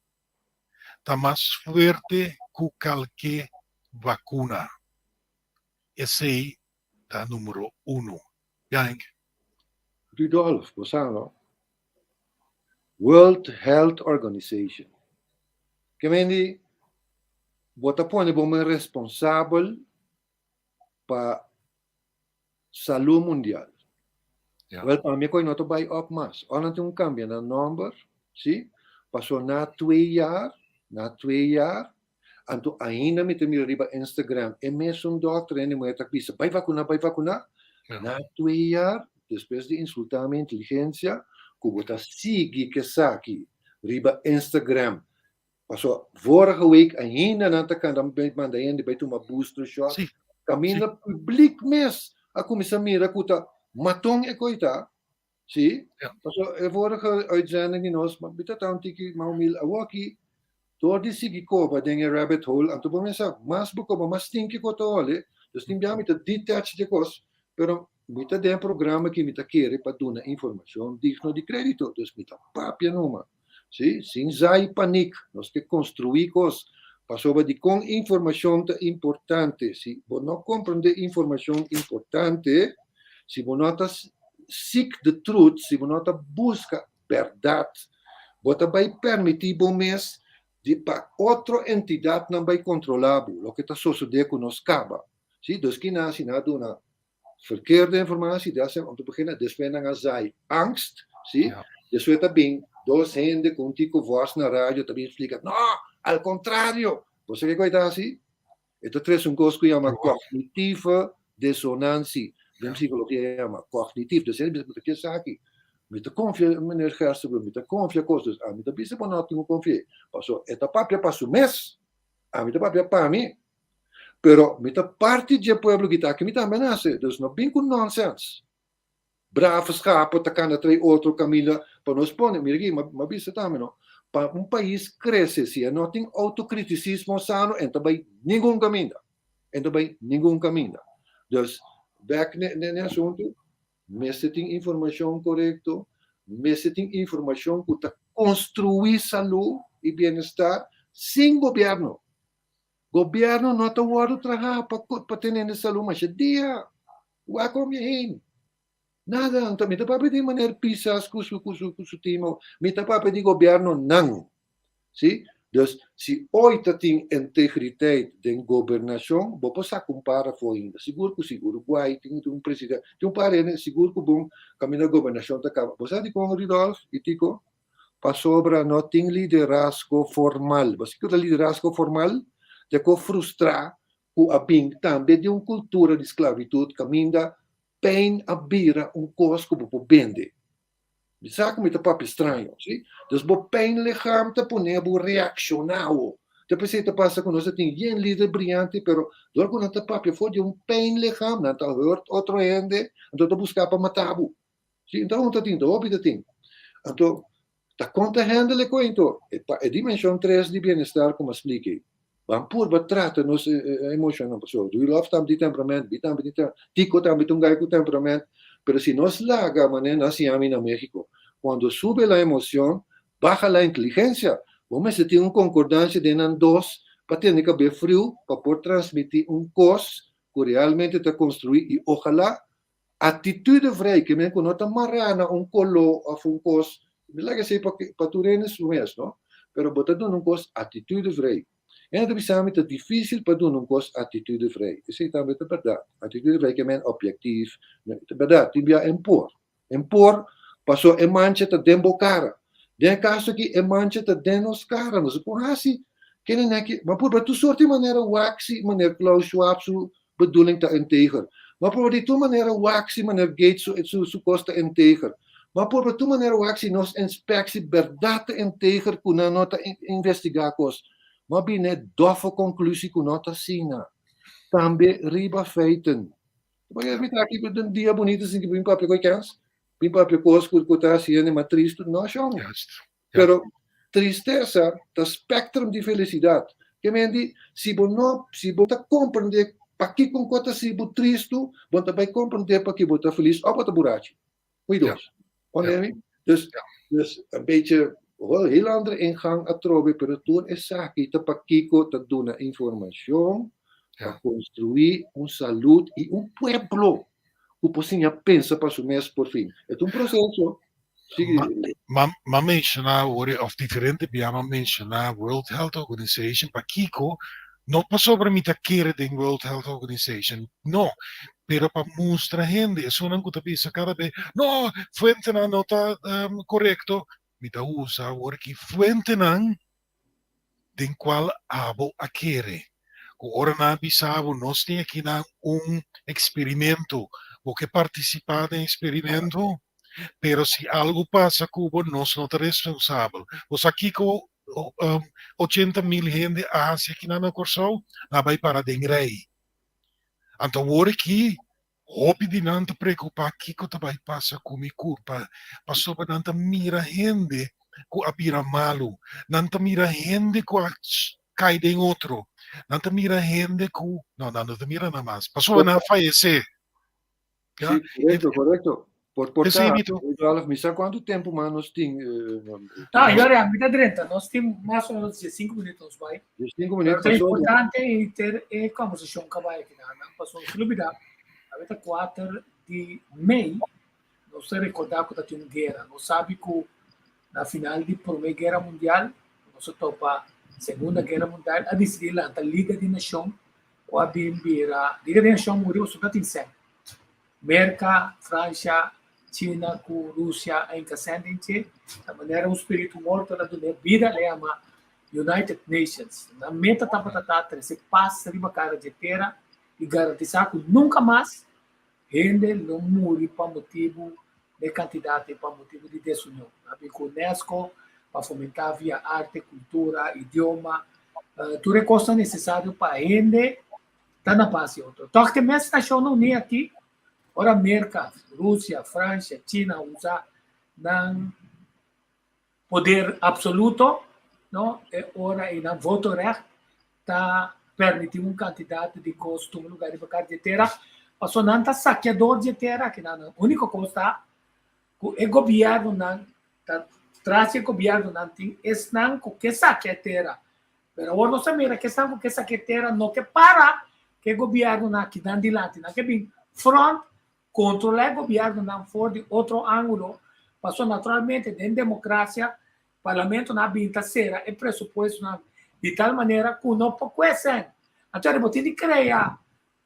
ta mas fuerte ku kalke bakuna. Esei ta numero uno. Ya Henk. Rudolf, bo sa no? World Health Organization. Ke men di bo ta pone bo men responsabel pa salú mundial. Ja. Wel, pa mi koi no ta bai op mas. Ora nan tin un kambia nan nomber, si, paso na twee jaar, na twee jaar, anto ainda mi ta mira riba Instagram e mesun dokter hende muher ta bisa bai vakuna, bai vakuna. Ja. Na twee jaar, despues di insulta mi inteligensia, ku bo ta sigui kesaki riba Instagram. Paso vorige week ainda nan ta kanda manda hende bai tuma booster shot. Kaminda publiek mes a kuminsá mira ku ta maton e koi ta. Si. Paso e vorige uitzending di nos, mi ta ta un tiki mas humilde. Awoki, dor di sigui koba den e rabbit hole, anto bo mester sa, mas bo koba, mas stinky ku ta hole. Dus tin bia mi ta detach di e kos, pero mi ta den e programa ki mi ta kere pa duna informashon digno di kredito. Dus mi ta papia numa. Sí, sin zai panik, nos ke konstruí kos. Pasobra dikon informashon ta importante? Si bo no komprondé informashon importante, si bo no ta seek the truth, si bo no ta buska bèrdat, bo ta bai permití bo mes di pa otro entidatnan bai kontrolá bo, loke ta sosodé ku nos kaba. Sí, dus kina si nan a duna verkeerde informatie, dat is om te beginnen, despues nan a zaai angst, sí? Ja. Despues ta bin dos hende ku un tiko vos na radio ta bin splika, no, al contrario. Bo sa kiko e ta hasi? E ta trese un kos ku yama cognitieve dissonantie. Den psikologia yama cognitief. Dus hende bisa, mi ta ke esaki. Mi ta konfia meneer Gerstenbluth, mi ta konfia kos. Dus ami ta bisa bo no tin ku konfi'é. Paso e ta papia pa su mes. Ami ta papia pa mi. Pero mi ta parti dje pueblo ki ta aki, mi tambe a nase, dus no bin ku nonsens. Brave schapen ta kanda trae otro kaminda pa nos pone. Mira aki, mi a bisa tambe no, pa un pais krese si e no tin autocriticismo sano e no ta bai ningun kaminda, e no ta bai ningun kaminda. Dus bek n'e asuntu, mester tin informashon korekto, mester tin informashon ku ta konstruí salú i bienestar sin gobièrnu. Gobierno no ta wordo traha pa pa tene hende salud masha dia. Wak om je heen? Nada, anto mi ta papia di meneer Pisas ku su ku su ku su team, mi ta papia di gobierno nan. Si? Dus si oy ta tin integriteit den gobernashon, bo por saka un par afo ainda. Sigur ku si Uruguay tin un presidente, tin un par hende sigur ku bon kaminda gobernashon ta kaba. Bo sa dikon Rudolf i Tico? Pasobra no tin liderazgo formal. Bo sa kiko ta liderazgo formal? Ta e ku frustrá ku a bin tambe di un kultura di sklabitut kaminda pijn a bira un kos ku bo por bende. Mi sa ku mi ta papia straño, si? Dus bo pijn lichaam ta pone bo reakshoná awo. Ta p'esei ta pasa ku nos a tin yen lider briante, pero dor ku nan ta papia for di un pijn lichaam, nan ta hurt otro hende, anto ta buska pa mata bo. Si, enton un ta tin, ta hopi ta tin. Anto, ta kon ta handle e cuento? E pa e dimension tres di bienestar como a splika ei. Ban purba trata nos emocionnan, pasobra Rudolf tambe tin temperament, mi tambe tin temperament, Tico tambe ta un guy cu temperament, pero si nos laga manera nan siña mi na Mexico, cuando sube la emocion, baja la inteligencia. Bo mester tin un concordancia den nan dos pa tene cabe friu pa por transmiti un cos cu realmente ta construi y ojalá Attitude vrij, ke men ku no ta mará na un koló òf un kos, mi laga esei pa pa tur hende su mes, no? Pero bo ta duna un kos attitude vrij. Hende ta bisa mi ta difísil pa duna un kos attitude vrij. Esei tambe ta bèrdat. Attitude vrij ke men objektief, ta bèrdat, tin bia en por. En por. Paso e mancha ta den bo kara. Den e kaso aki e mancha ta den nos kara. Nos por hasi kende neki, ma purba tur sorti manera wak si meneer Klaus Schwab su bedoeling ta integer. Ma purba di tur manera wak si meneer Gates su su su kos ta integer. Ma purba tur manera wak si nos inspectie berdad ta integer ku nan no ta investiga kos. Ma bini e doffe konklusie ku no ta asina. Tambe riba feiten. Pasobra mi ta aki ku un dia bunito sin ki bin papia ku e kens, bin papia kos ku ku ta hasi hende mas tristu. No, shon. Juist. Ja. Pero tristesa ta spectrum di felicidad. Ke men di, si bo no, si bo ta comprende pakiko un kos ta hasi bo tristu, bo ta bai comprende paki bo ta felis of bo ta burachi. Un y Ja. dos. Comprende Ja. mi? Dus, Ja. dus een beetje, wel heel andere ingang atrobe, pero tur esaki ta pakiko ta duna informacion Ja. pa construi un salud y un pueblo ku por siña pensa pa su mes por fin. E ta un proceso. Sigui. Ma, ma menciona ore of diferente bia ma menciona World Health Organization pakiko no pasobra mi ta kere den World Health Organization no pero pa mustra hende esunnan ku ta bisa kada be no fuentenan no ta um, korekto mi ta usa awor ki fuentenan den kual abo a kere. Ku ora nan a bisa bo nos tin akinan un eksperimento, bo ke partisipá den eksperimento, pero si algu pasa ku bo nos no ta responsabel. Bo sa kiko 80.000 hende a hasi akinan na Kòrsou? Nan a bai para den rei. Anto awor aki hopi di nan ta preokupá kiko ta bai pasa ku mi kurpa, pasobra nan ta mira hende ku a bira malu, nan ta mira hende ku a kai den otro, nan ta mira hende ku, no, nan no ta mira nan mas, pasobra nan a fayesé. Sí, korekto, korekto. Por por Esei ta, mi tu. Rudolf, mi sa kuantu tempu mas nos tin. No, yo a mi ta drenta. Nos tin mas o menos 15 minuut nos bai. 5 minuut Pero ta pasó. importante e ter e conversacion ka bai aki nan. Pasó nos lubida, awe ta 4 di mei, nos ta recorda ku ta tin un guera. Nos sabi ku na final di Prome Guera Mundial, nos a topa Segunda Guera Mundial, a disidi lanta Liga di Nashon ku a bin bira Liga di Nashon muri pasobra ta tin sèn. Merka, Fransha, China ku Rusia a hinka sèn den dje, ta manera un spiritu morto la dun'é bida, la yama United Nations. Nan meta tabata ta trese pas riba kara dje tera i garantisá ku nunka mas hende lo muri pa motibu di kantidat i pa motibu di desunion. A bin ku UNESCO pa fomentá via arte, kultura, idioma, tur e kosnan nesesario pa hende ta na pas i otro. Tòg te mes Nashonnan Uní aki, ora Merka, Rusia, Fransha, China usa nan poder absoluto, no, e ora ei nan votorecht ta permití un kantidat di kos tuma lugá riba kar di e tera, pasobra nan ta sakeador di e tera aki. Nan úniko kos ta ku e gobièrnunan ta tras di e gobièrnunan tin esnan ku ke sakia e tera. Pero awor nos a mira ke esnan ku ke sakia e tera no ke para ku e gobièrnunan aki nan dilanti. Nan ke bin front kontrolá e gobièrnunan for di otro ángulo, pasobra naturalmente den demokrasia parlamentonan a bin ta sera e presupuestonan di tal manera ku no por kue sèn. Anto bo tin di krea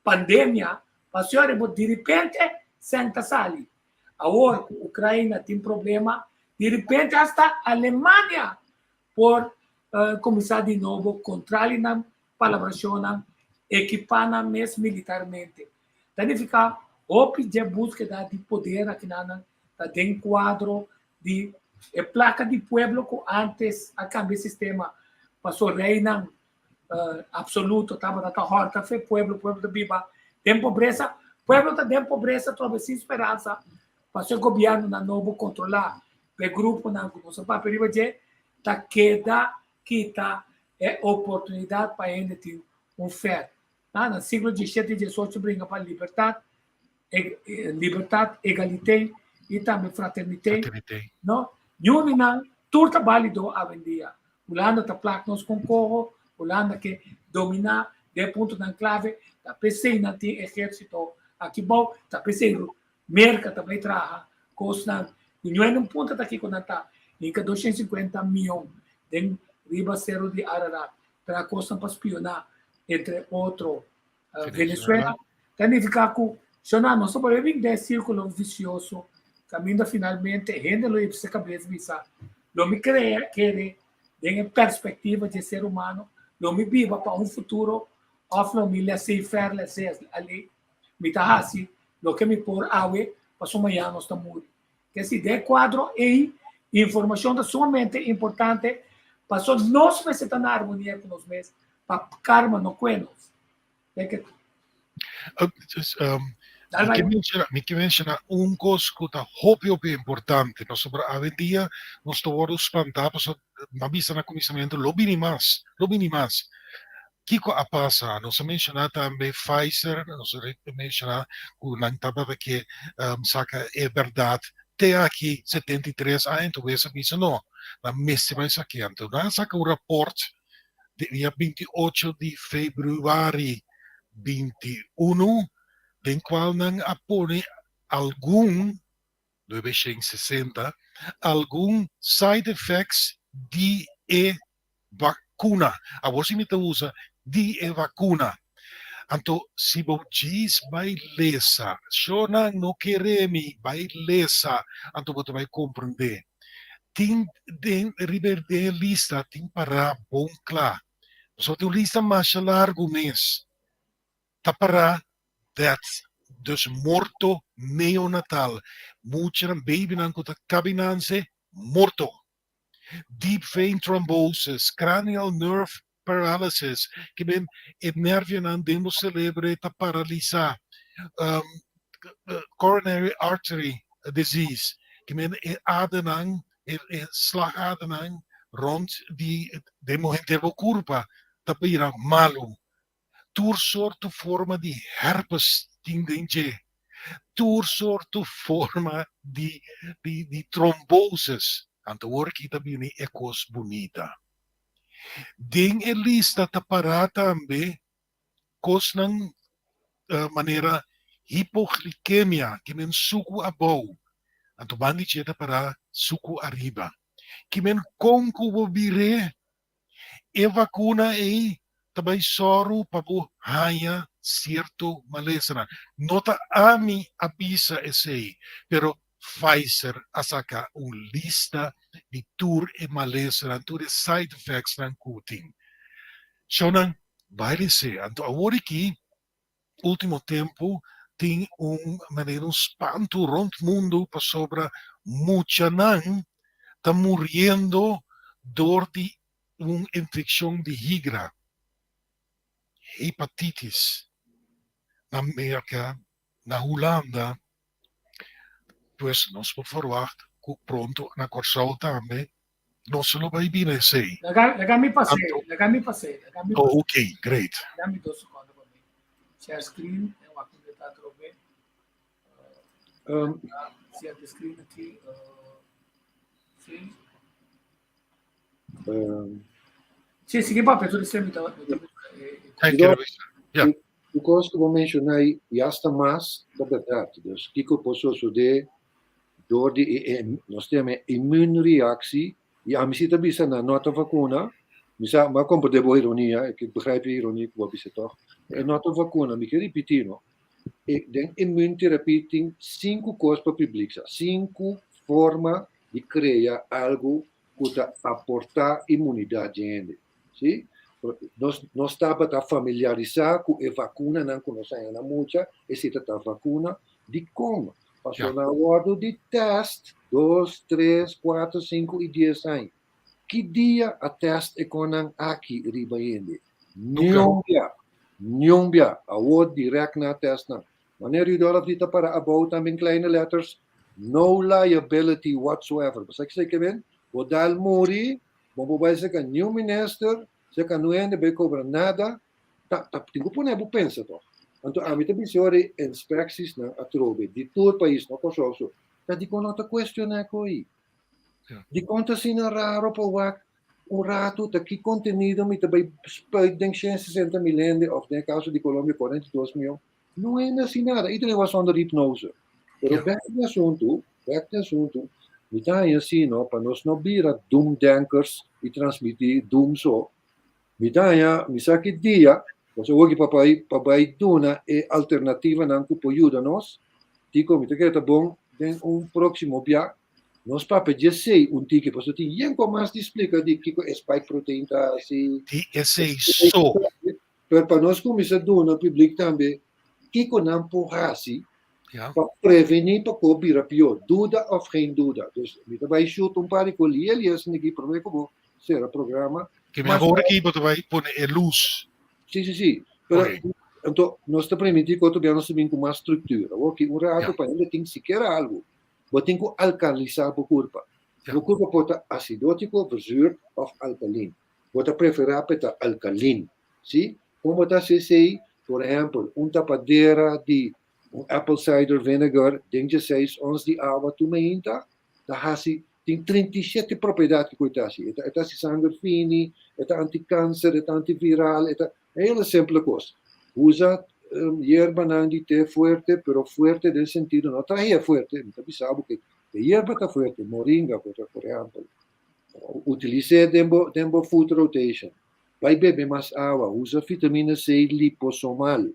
pandemia pasobra bo diripente sèn ta sali. Awor ku Ukraina tin problema, diripente asta Alemania por kuminsá di nobo kontrali nan palabrashonnan, ekipá nan mes militarmente. Ta nifiká hopi dje búskeda di poder akinanan ta den kuadro di e plaka di pueblo ku ántes a kambia e sistema paso reinan absoluto tabata ta hòrta fe pueblo, pueblo ta biba den pobresa, pueblo ta den pobresa trobe sin speransa paso e gobièrnunan nobo kontrolá pa e gruponan ku nos a papia riba dje ta keda kita e oportunidat pa hende tin un fèr. Na siglo diesshete i diesocho bringa pa libertat, libertat, egaliteit i tambe fraterniteit. No? Niun di nan tur ta bálido awendia. Hulanda ta plak nos kon koho, Hulanda ke dominá den puntonan klave, ta p'esei nan tin ehérsito aki bou, ta p'esei Merka ta bai traha kosnan ku ño en un punto ta kiko nan ta hinka 250 mion den riba Sero di Ararat traha kosnan pa spioná entre otro Venezuela. Ta nifiká ku shona nos ta bolbe bin den e sírkulo visioso. Kaminda finalmente hende lo hipse kabes bisa, Lo mi krea kere den e perspektiva dje ser humano, lo mi biba pa un futuro òf lo mi laissez-faire, laissez-aller, mi ta hasi loke mi por awe pasobra mañana nos ta muri. Kesi den e kuadro ei informashon ta sumamente importante pasobra nos mester ta na armonia ku nos mes pa karma no kue nos. Mi ke menshoná, mi ke menshoná un kos ku ta hopi hopi importante, pasobra awendia nos ta wòrdu spantá pasobra mi a bisa na kuminsamentu lo bini mas, lo bini mas. Kiko a pasa? Nos a menshoná tambe Pfizer, nos a menshoná ku nan tabata ke saka e bèrdat te aki 73 aña, anto wes a bisa no, nan mester bai sak'é. Anto nan a saka un rapòrt dia 28 di februari 21, den cual nan a pone algun, 960, algun side effects di e vacuna. Awor si mi ta usa di e vacuna. Anto si bo djis bai lesa, shornan no kere mi, bai lesa, anto bo ta bai comprende. Tin den riba den e lista tin pará bon kla. Pasobra tin un lista masha largu mes. Ta pará death, dus morto neonatal. Muchanan, babynan ku ta kabinanse, morto. Deep vein thrombosis, cranial nerve paralysis, ke men e nervionan den bo selebre ta paralisá. Coronary artery disease, ke men e adernan, e slagadernan rond di den bo henter bo kurpa ta bira malu. Tur sorto forma di herpes tin den dje. Tur sorto forma di di trombosis. Anto awor aki ta bini e kos bunita. Den e lista ta pará tambe kosnan manera hipoglikemia, ki men suku abou, anto ban di dje ta pará suku ariba. Ki men kon ku bo bir'é, e vakuna ei ta bai sòru pa bo haña sierto malesanan. No ta ami a bisa esei, pero Pfizer a saka un lista di tur e malesanan, tur e side effectsnan ku tin. Shownan, bai lese. Anto awor aki, ultimo tempu, tin un manera un spantu rond mundu pasobra muchanan ta muriendo dor di un infekshon di higra, hepatitis, na Merka, na Hulanda. Pues nos por verwacht ku pronto na Kòrsou tambe nos lo bai bira esei. Laga, laga mi pas'é, laga mi pas'é, laga mi Oh, ok, great. Laga mi dos sekondo pa mi share screen en wak mi ta atrobe. Share the screen aki. Sí. Sí, sigui papia, tur esei mi ta mi ta busca e Thank you, Luis. Ja. E kos ku bo menshoná ei i asta mas ta bèrdat. Dus kiko por sosodé dor di e e nos ta yama e immuunreactie i ami si ta bisa nan no ta vakuna, mi sa mi a komprendé bo ironia, ik begrijp je ironie ku bo a bisa tòg, e no ta vakuna, mi ke ripití no, e den immuunterapie tin sinku kos pa publik sa, sinku forma di krea algu ku ta aportá imunidat dje hende. Sí? Nos, nos tabata familiarisá ku e vakunanan ku nos haña na mucha, esei ta ta vakuna. Dikon? Pasobra nan a wòrdu di tèst dos, tres, kuater, sinku i dies aña. Ki dia a tèst e konnan aki riba hende? Niun bia. Niun bia. Awor dirèkt nan a tèst nan. Wanneer Rudolf di ta para abou tambe in kleine letters, no liability whatsoever. Bo sa kisei ke men? Bo dal muri, bo por bai seka niun minister, seka niun hende bai kobra nada. Ta, ta tin ku pone bo pensa toch. Anto ami ta bisa ora e inspectiesnan atrobe di tur pais, no Kòrsou so, ta dikon no ta kuestioná koi? Dikon ta asina raro pa wak un ratu ta ki kontenido mi ta bai spuit den 160 mil hende òf den e kaso di Colombia 42 mion? No hende hasi nada, iedereen was onder hypnose. Pero bek di asuntu, bek di asuntu, mi ta haña si no, pa nos no bira doemdenkers i transmití doem so, mi ta haña, mi sa ki dia, pasobra awor ki pa bai duna e alternativanan ku por yuda nos, Tico, mi ta kere ta bon. den un próksimo bia nos papia dje esei un tiki, pasobra tin yen ku mas di splika di kiko e spike protein ta hasi. Di esei so. Pero pa nos kuminsá duna publik tambe kiko nan por hasi pa prevení pa ku bira pió, duda òf geen duda. Dus mi ta bai shoot un par di ku lia lia esaki aki promé ku bo sera programa. Ke mi awor aki bo ta bai pone e lus. Si, si, si. Pero anto nos ta permití ku otro bia nos ta bin ku mas struktura. Awor ki un rato pa hende tin sikiera algu. Bo tin ku alkalisá bo kurpa. Bo kurpa por ta asidótiko, verzuurd òf alkalin. Bo ta preferá pa e ta alkalin. Si? Kon bo ta hasi esei? Por ehèmpel, un tapadera di un apple cider vinegar den djeseis ons di awa tur meinta ta hasi tin 37 propiedat ku e ta hasi. E ta e ta hasi sanger fini, e ta antikanser, e ta antiviral, e ta hele simple kos. Usa yerbanan di te fuerte, pero fuerte den sentido no trahe fuerte, mi ta bisa bo ke e yerba ta fuerte, moringa por ehèmpel. Utilis'é den bo den bo food rotation. Bai bebe mas awa, usa vitamina C liposomal.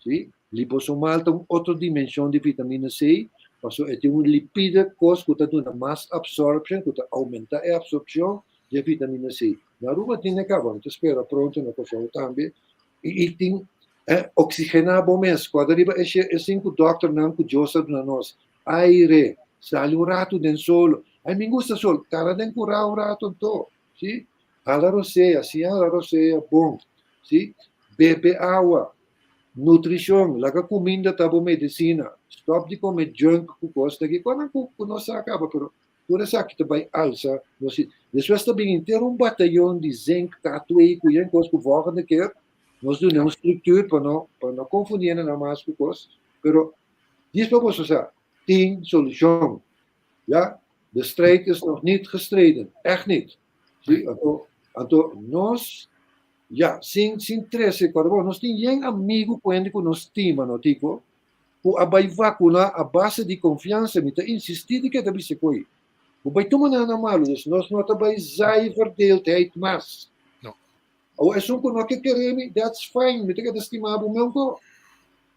Sí, liposomal ta un otro dimension di vitamina C, paso e tin un lipide kos ku ta duna mas absorption, ku ta aumenta e absorpcion di e vitamina C. Na Aruba tin e kaba, mi ta spera pronto na Kòrsou tambe. I i tin eh, oxigená bo mes, kòrda riba e she e sinku dòkternan ku Dios a duna nos. Aire, sali un ratu den solo. Ai, mi gusta sol, kana den kurá un ratu anto. Sí, hala rosea, siña hala rosea bon. Sí, bebe awa, nutrishon, laga kuminda ta bo medisina. Stòp di kome junk ku kos ta ki kosnan ku ku no sa kaba, pero tur esaki ta bai alsa nos. Despues ta bin henter un batayon di zinc, K2 ku yen kos ku volgende keer nos duna un struktuur pa no pa no konfundi hende nan mas ku kos, pero dis pa boso sa, tin solushon. Ja, de strijd is nog niet gestreden. Echt niet. Sí, anto, anto nos, ja, sin, sin trece, cuando bon, nos tin yen amigo cu hende cu nos stima, no Tico, cu a bai vacuna a base di confianza, mi ta insisti di ke ta bisa koe. Bo bai tuma nan na malo, dus nos no ta bai zaai verdeeldheid mas. No. Awor esun cu no ke kere mi, that's fine, mi ta keda stima bo meun ko.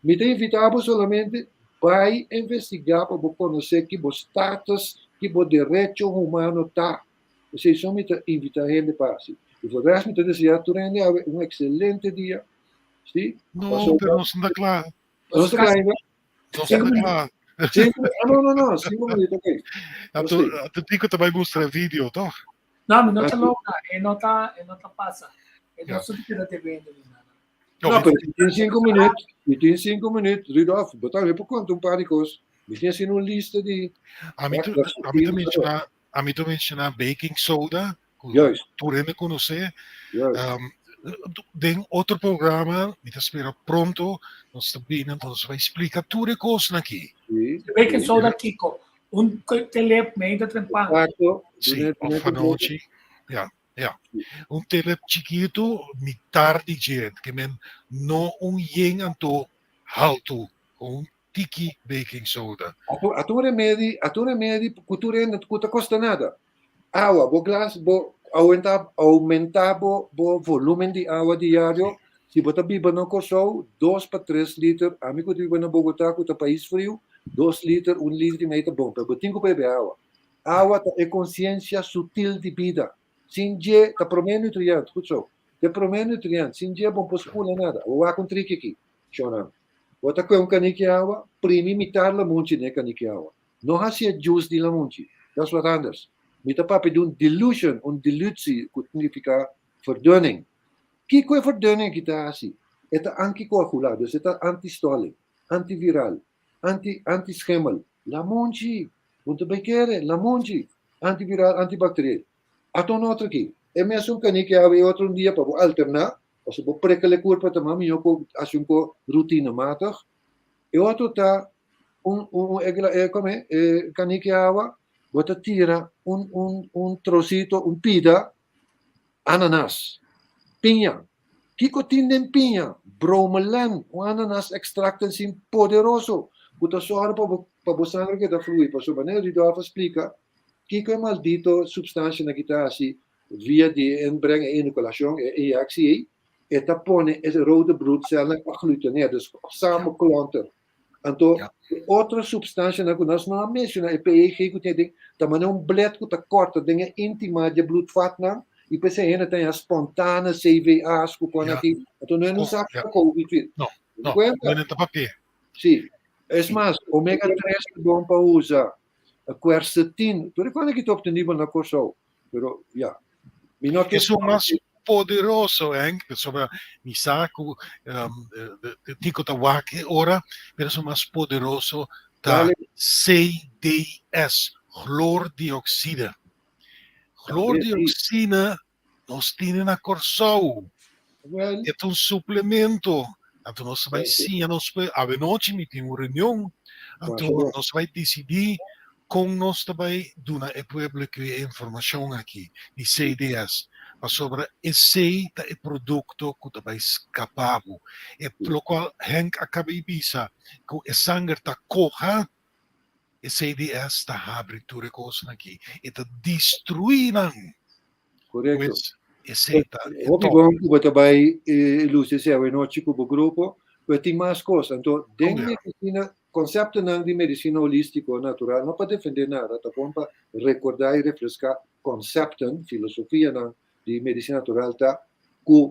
Mi ta invita bo solamente bai investiga pa bo conoce ki bo status, ki bo derecho humano ta. Esey so mi ta invita hende pa haci. Y for rest mi ta desea tur hende awe un excelente dia. Si? No, pero nos no ta cla. Nos ta cla ainda? Nos no ta cla. Cinco, ah, no, no, no, cinco minutos, ok. Anto, anto Tico ta bai mustra video, toch? No, mi no ta logra. E no ta, e no ta pasa. E no sa di keda te vende ni nada. No, pero si tin cinco minuut, si tin cinco minuut, Rudolf, bo tambe por conta un par di cos. Mi tin asina un lista di... A mi ta, a mi ta menciona, a mi ta menciona baking soda, ku Juist. tur hende conoce. Juist. Den otro programa, mi ta spera pronto, nos ta bini, nos ta explica tur e cosnan aki. Sí, Baking sí. soda kiko? Un telep medio trempan. Exacto. Sí, Dune- of dune anochi. Ja, ja. Un telep chiquito, mitar di dje, ke men no un yen anto haltu, un tiki baking soda. Atu, atu un remedi, atu un remedi ku tur hende ku ta kosta nada. Awa, bo glas, bo aumenta, aumenta bo, bo volumen di awa diario. Si bo ta biba na Kòrsou, 2 pa 3 liter. Ami ku ta biba na Bogotá, ku ta pais friu, 2 liter, un liter i mei ta bon. Pero bo tin ku bebe awa. Awa ta e konsiensia sutil di bida. Sin dje, ta promé nutriënt, goed zo. De promé nutriënt, sin dje bo no por spula nada. Bo wak un triki aki, shonnan. Bo ta kue un kaniki awa, primi mitar lamunchi den e kaniki awa. No hasi e juice di lamunchi. Dat is wat anders. Mi ta papia di un dilution, un dilutie, ku significa verdunning. Kiko e verdunning aki ta hasi? E ta anticoagulá, dus e ta antistolling, antiviral, anti antischimmel. Lamunchi, bo ta bai kere, lamunchi, antiviral, antibacterieel. Ata un otro aki. E mesun kaniki awa e otro un dia pa bo alterná, pasobra bo prikkel e kurpa ta mas mihó ku hasi un ko rutinematig. E otro ta un un e kome e kaniki awa, bo ta tira un un un trosito, un pida ananas, piña. Kiko tin den piña? Bromelain, un ananas extracto asina poderoso ku ta sòru pa bo pa bo sangre keda flui. Pasobra manera Rudolf a splika, kiko e maldito supstansianan ki ta hasi via di e inbreng e inokulashon, e injeksie ei, e ta pone e rode bloedcelnan aglutineer, dus samenklonter. Anto, otro supstansianan ku nos no a menshoná, e PEG ku tin aden, ta manera un blet ku ta kòrta den e íntima di e bloedvatnan i p'esei hende ta haña spontane CVA's ku kon aki. Anto no e sa ku COVID fit. No, no, no ta papia. Sí. Es mas, omega 3 ta bon pa usa. Quercetin, tur e kos aki ta obtenibel na Kòrsou. Pero, ya. Mi no ke. Esun mas poderoso, Henk, pasobra mi sa ku Tico ta wak e ora, pero esun mas poderoso ta CDS, chloordioxide. Chloordioxine nos tine na Kòrsou. E ta un suplemento. Anto nos bai siña nos pue, avenochi mi tin un reunion, anto nos bai disidí kon nos ta bai duna e pueblo ku e informashon aki di CDS. Pasobra esei ta e produkto ku ta bai skapa bo. E lokual Henk a kaba di bisa ku e sanger ta koha, e CDS ta habri tur e kosnan aki. E ta destruí nan. Korekto. Pues esei ta e Hopi top. bon ku bo ta bai lusi esei awenochi ku bo grupo, pero tin mas kos. Anto den Oh, ja. medisina, konseptonan di medisina holístiko natural no pa defendé nada, ta bon pa rekordá i refreská konsepten, filosofianan di medisina natural ta ku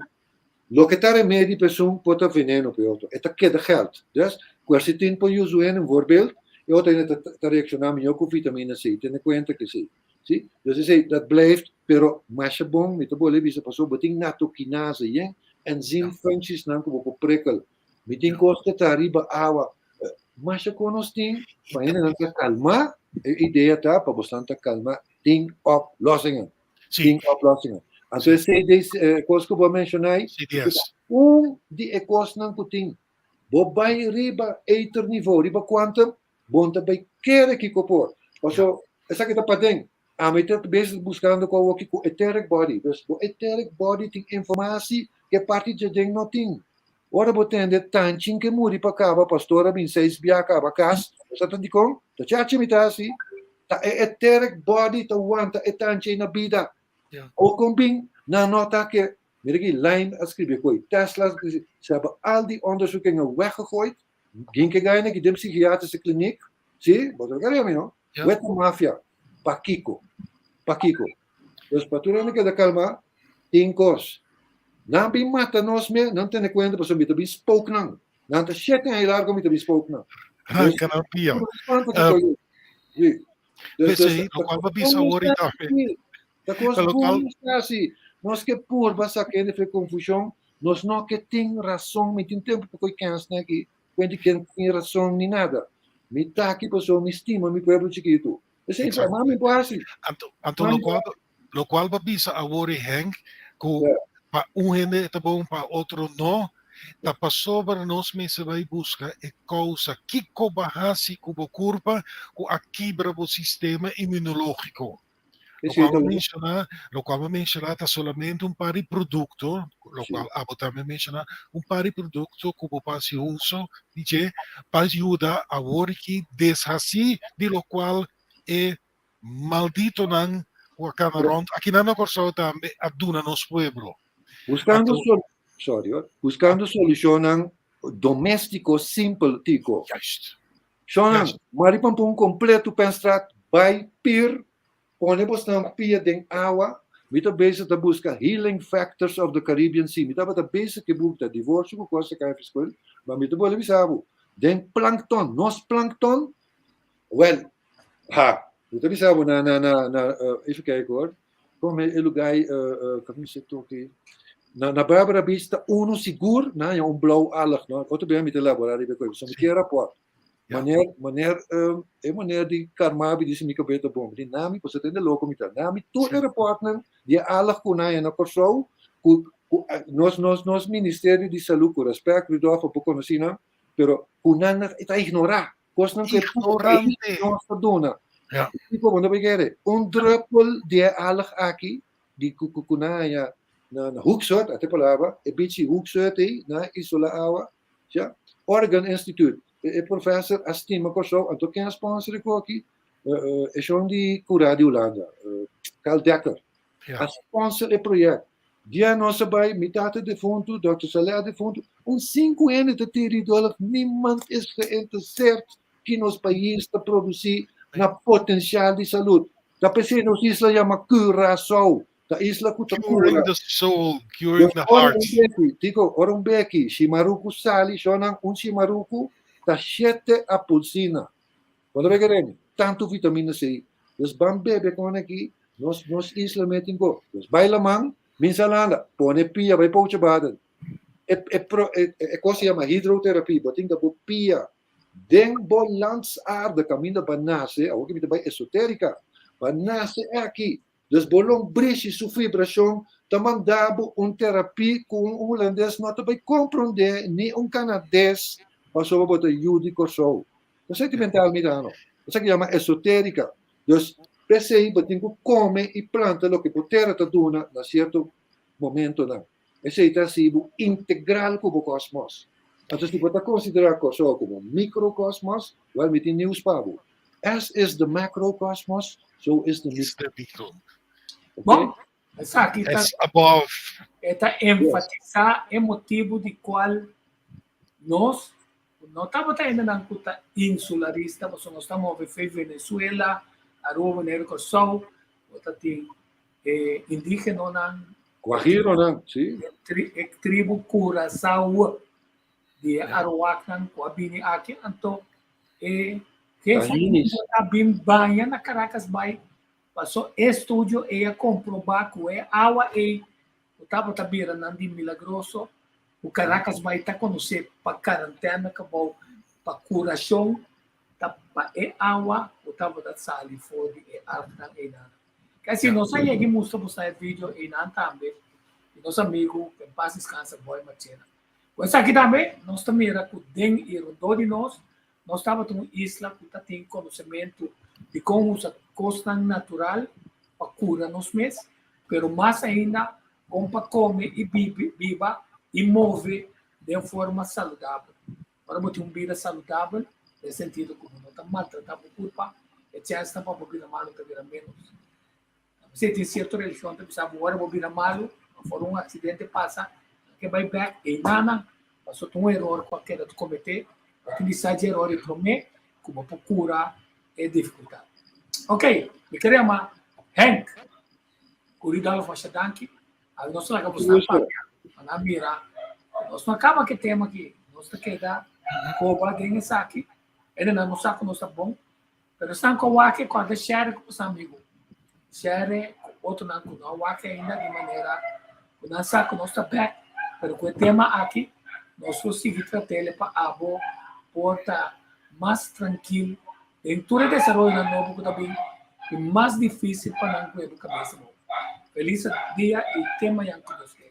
loke ta remedi pa esun por ta veneno pa e otro. E ta keda gèld. Dus, kuersitin por yuzu hende, un voorbeeld, e otro hende ta ta reakshoná mihó ku vitamina C. Tene kuenta ku esei. Si, dus esei, dat blijft, pero masha bon, mi ta bolbe bisa pasobra bo tin natokinase, yen enzymfunctiesnan ku bo por prikkel. Mi tin kos ta ta riba awa. Masha kon nos tin pa hendenan ta kalmá, e idea ta pa bosnan ta kalmá, tin oplossingen. Tin oplossingen. Anto esei des kos ku bo a menshoná ei, un di e kosnan ku tin. Bo bai riba ether niveau, riba quantum, Bon ta bay kere kiko por. Paso esaki ta paden. Ami ta bezig buscando cu awoki cu etheric body. Dus bo etheric body tin informatie cu e parti djaden no tin. Ora bo tende tanchin ke muri pa caba, pastor a bin seis bia caba cas. Bo sa ta dicon? Ta chachi mi ta haci. Ta e etheric body ta wanta e tanchi ey na bida. O con bin nan no ta ke. Mira aki Lime a scribi koe. Tesla a scribi. Ze hebben al die onderzoekingen weggegooid. Gin ke gaina ki den psichiatrische kliniek, si, bo ta kere mi no? Ja. Wet mafia, pakiko, pakiko. Dus pa tur hende keda kalma, tin kos. Nan bin mata nos me, nan tene kuenta pasobra mi ta bin spook nan. Nan ta shete aña largo mi ta bin spook nan. Ranka nan pia. Si. Dus, dus, P'esei, lokual bo bisa awor i tambe. Ta kos Lokual- bon nos ta hasi. Nos ke purba saka hende for e konfushon. Nos no ke tin rason. Mi tin tempu pa koe kènsnan aki. Kuenti ken tin rason ni nada. Mi ta aki pasobra mi stima mi pueblo chikitu. Esei Exacto. mami por hasi. Anto, anto Mami lokual, lokual bo bisa awor i Henk, ku Ja. pa un hende e ta bon, pa otro no, ta pasobra nos mester bai buska e kousa. Kiko bo a hasi ku bo kurpa ku a kibra bo sistema imunológiko? Lo cual bo menciona, lo cual bo menciona ta solamente un par di producto, lo cual abo tambe menciona, un par di producto cu bo por haci uso di dje pa yuda awor ki deshaci di lo cual e malditonan cu a cana rond akinan na Corsou tambe a duna nos pueblo. Buscando Anto sol, sorry hoor, buscando solucionnan domestico simpel, Tico. Juist. Shonnan, Yes. mari pampun kompleto Penstraat bai pir, pone bosnan pia den awa. Mi ta bezig ta buska Healing Factors of the Caribbean Sea. Mi tabata bezig ku e buki ta divorsio ku kos ta kai verschil, ma mi ta bolbe bisa bo, den plankton, nos plankton, wel, ha, mi ta bisa bo na, na, na, na, even kijken hoor, kon e lugar, kami se toki, na, na Barbara Beach ta uno sigur, na haña un blauw alg, no? Otro bia mi ta elabora riba e kos, pasobra mi kier rapport. Maner, maner, e maner di Carmabi di si mi kabes ta bon. Mi di, Nami, pasobra ta hende loko mi ta. Nami tur e rapportnan di e alg ku nan haña na Kòrsou, ku, ku nos, nos, nos Ministerio di Salú, ku respèt, Rudolf, bo konosí nan, pero ku nan na ta ignorá. Kosnan ku e Ignorante. nos ta duna. Ja. Kiko bo no por kere? Un druppel di e alg aki, di ku, ku, ku nan haña na, na Hoekzoord, ata e palabra, e bichi Hoekzoord ei, nan a isolá awa, Ja, Oregon Institute, e professor a stima Kòrsou, anto ken a sponsor e koki? E shon di kurá di Hulanda, Karl Dekker, a sponsor e project. Dia nos a bai, mi tata defuntu, Dòkter Saleh a defuntu, un sinku hende ta tira i dòlf, niemand is geïnteresseerd ki nos pais ta produsí na potensial di salud. Ta p'esei nos isla yama Curaçao, ta isla ku ta Curing kura. the soul, curing Dus the ora heart. un beki, Tico, ora un beki, shimaruku sali, shonnan, un shimaruku ta shete apulsina. Bo ta bay kere tantu vitamina C. Dus ban bebe con aki, nos nos isla me tin go. Dus bay laman, min salanda, pone pia, bay poucha baden. E e pro e e cos se yama hidroterapia, bo tin ta bo pia den bo landsaarde caminda ba nace, awor ki mi ta bay esoterica, ba nace aki. Dus bo lombrishi su vibracion ta manda bo un terapia cu un hulandes no ta bay compronde ni un canades pasobra bo ta yu di Corsou. Ta sentimental mi ta no. Esaki yama esoterica. Dus p'esei bo tin cu come y planta loke bo tera ta duna na cierto momentonan. Esei ta haci bo integral cu bo cosmos. Anto si bo ta considera Corsou como microcosmos, wel mi tin nieuws pa bo. As is the macrocosmos, so is the Is the micro. Okay? Bon, esaki ta As above. E ta enfatisá e motibu di kual nos no tabata hendenan ku ta insularista, pasobra nos ta move fe Venezuela, Aruba, Boneiru, Kòrsou, bo ta tin e indígenonan, Guajironan, sí. E tribu Curaçao di e Arawaknan ku a bini aki, anto e jefe a bin baña na Caracas Bay, paso e estudio ei a komprobá ku e awa ei ku tabata bira nan di milagroso, ku Caracas Bay ta konosé pa karantèna kabou, pa kurashon, ta pa e awa ku tabata sali for di e artnan einan. Kasi nos a yega i mustra boso e video einan tambe di nos amigu ku en pas deskansa Boy Marchena. Ku esaki tambe nos ta mira ku den i rondó di nos, nos tabata un isla ku ta tin konosementu di kon usa kosnan natural pa kura nos mes, pero mas ainda kon pa kome i biba i move den forma saludabel. Ora bo tin un bida saludabel, den sentido ku bo no ta maltratá bo kurpa, e chènsnan pa bo bira malu ta bira ménos. P'esei tin sierto religion ta bisa bo ora bo bira malu òf ora un aksidente pasa, nan ke bai bèk einan pasobra ta un eror ku a keda ta kometé, bo tin di sa dje eror i promé ku bo por kura e difikultat. Ok, mi kere yama Henk ku Rudolf masha danki. Awe nos laga boso papia pa nan mira ku nos no a kaba ku e tema aki. Nos ta keda koba den esaki. Hendenan no sa ku nos ta bon, pero esnan ku a wak e kòrda share ku boso amigu. Share ku otronan ku no a wak ainda di manera ku nan sa ku nos ta bèk. Pero ku e tema aki nos lo sigui trat'el pa abo por ta mas trankil den tur e desaroyonan nobo ku ta bin i mas difísil pa nan ku e bo kabesa nobo. Felis dia i te mañan ku Dios kere.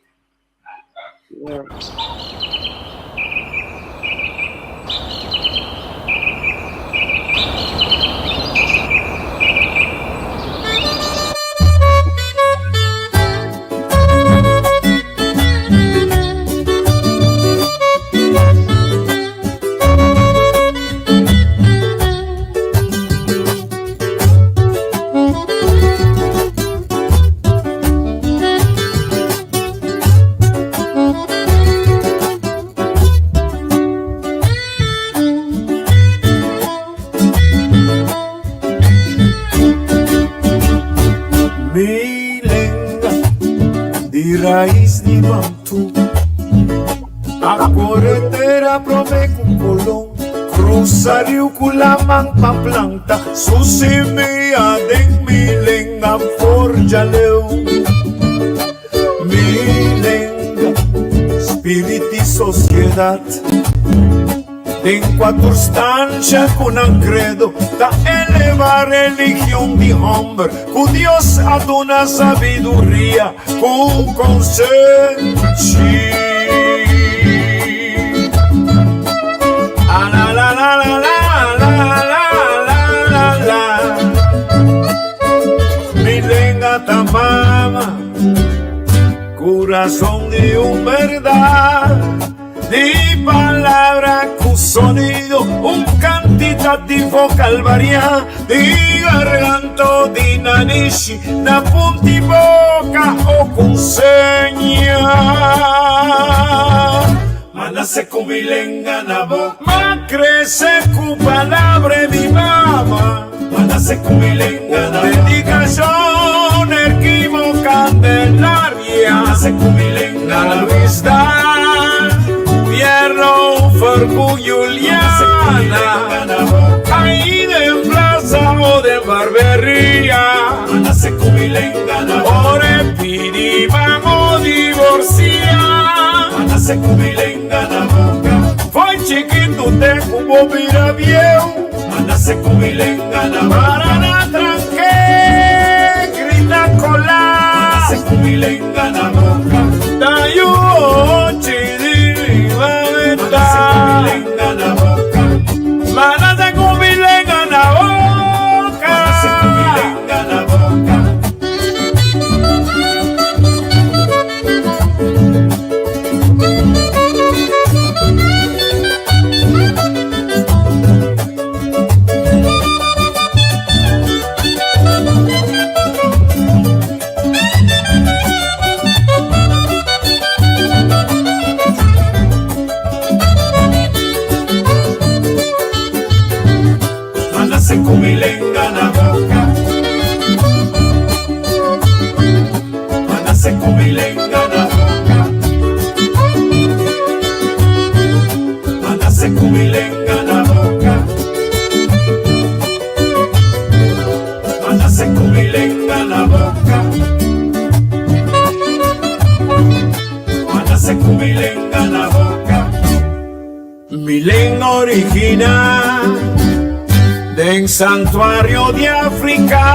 Mi lenga di rais di Bantu A kore tera prome ku Kolon Krusa riu ku laman pa planta Su simia den mi lenga forja leu Mi lenga, spirit di sosiedat Den kuater stansha ku nan kredo ta eleva religion di hòmber ku Dios a duna sabiduria ku konsenshi. Mi lenga ta mama, kurason di un bèrdat. Di palabra ku sonido, un kantitativo kalvariá, di garganto di nanishi, na punti boka. boka o ku seña. Ma nase ku mi lenga na boka. Ma krese ku palabra di mama. Ma nase ku mi lenga na boka. Dedikashon Erquimo Candelaria. Ma nase ku mi lenga na boka. Luis Dan Pierno Fercu Juliana. Ahí den plaza o den barberia. Ora e pidi mamo divorcia. Foi chikitu te ku bo bira bieu. Para na tranke grita kola. Ta yu ochi di riba meta. Manase ku mi lenga na boka. Manase ku mi lenga na boka. Manase ku mi lenga na boka. Manase ku mi lenga na boka. Manase ku mi lenga na boka. Manase ku mi lenga na boka. Mi lenga original den santuario di Africa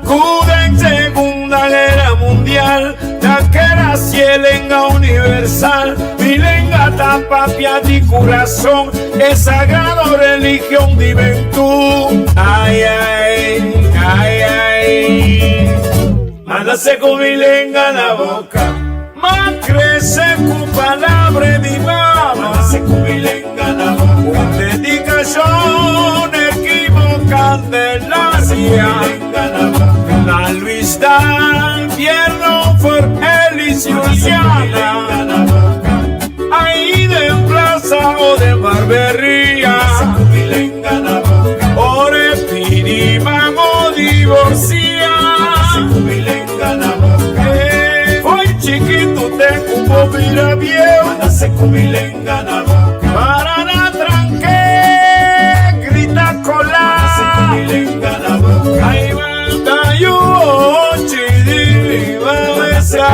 ku den Segunda Guera Mundial ta keda si e lenga universal. Mi lenga ta papia di kurason, e sagrado religion di bentú. Ai ai, ai ai. M'a nase ku mi lenga na boka. M'a krese ku palabra di mama. M'a nase ku mi lenga na boka. Un dedikashon Erquimo Candelaria. Na Luis Dan Pierno for Elis Juliana. Ahí den plaza o den barberia. Ora e pidi mamo divorcia. Foi chikitu te ku bo bira bieu. Para na tranke grita kola. Ai va ta yu ochi di riba mesa.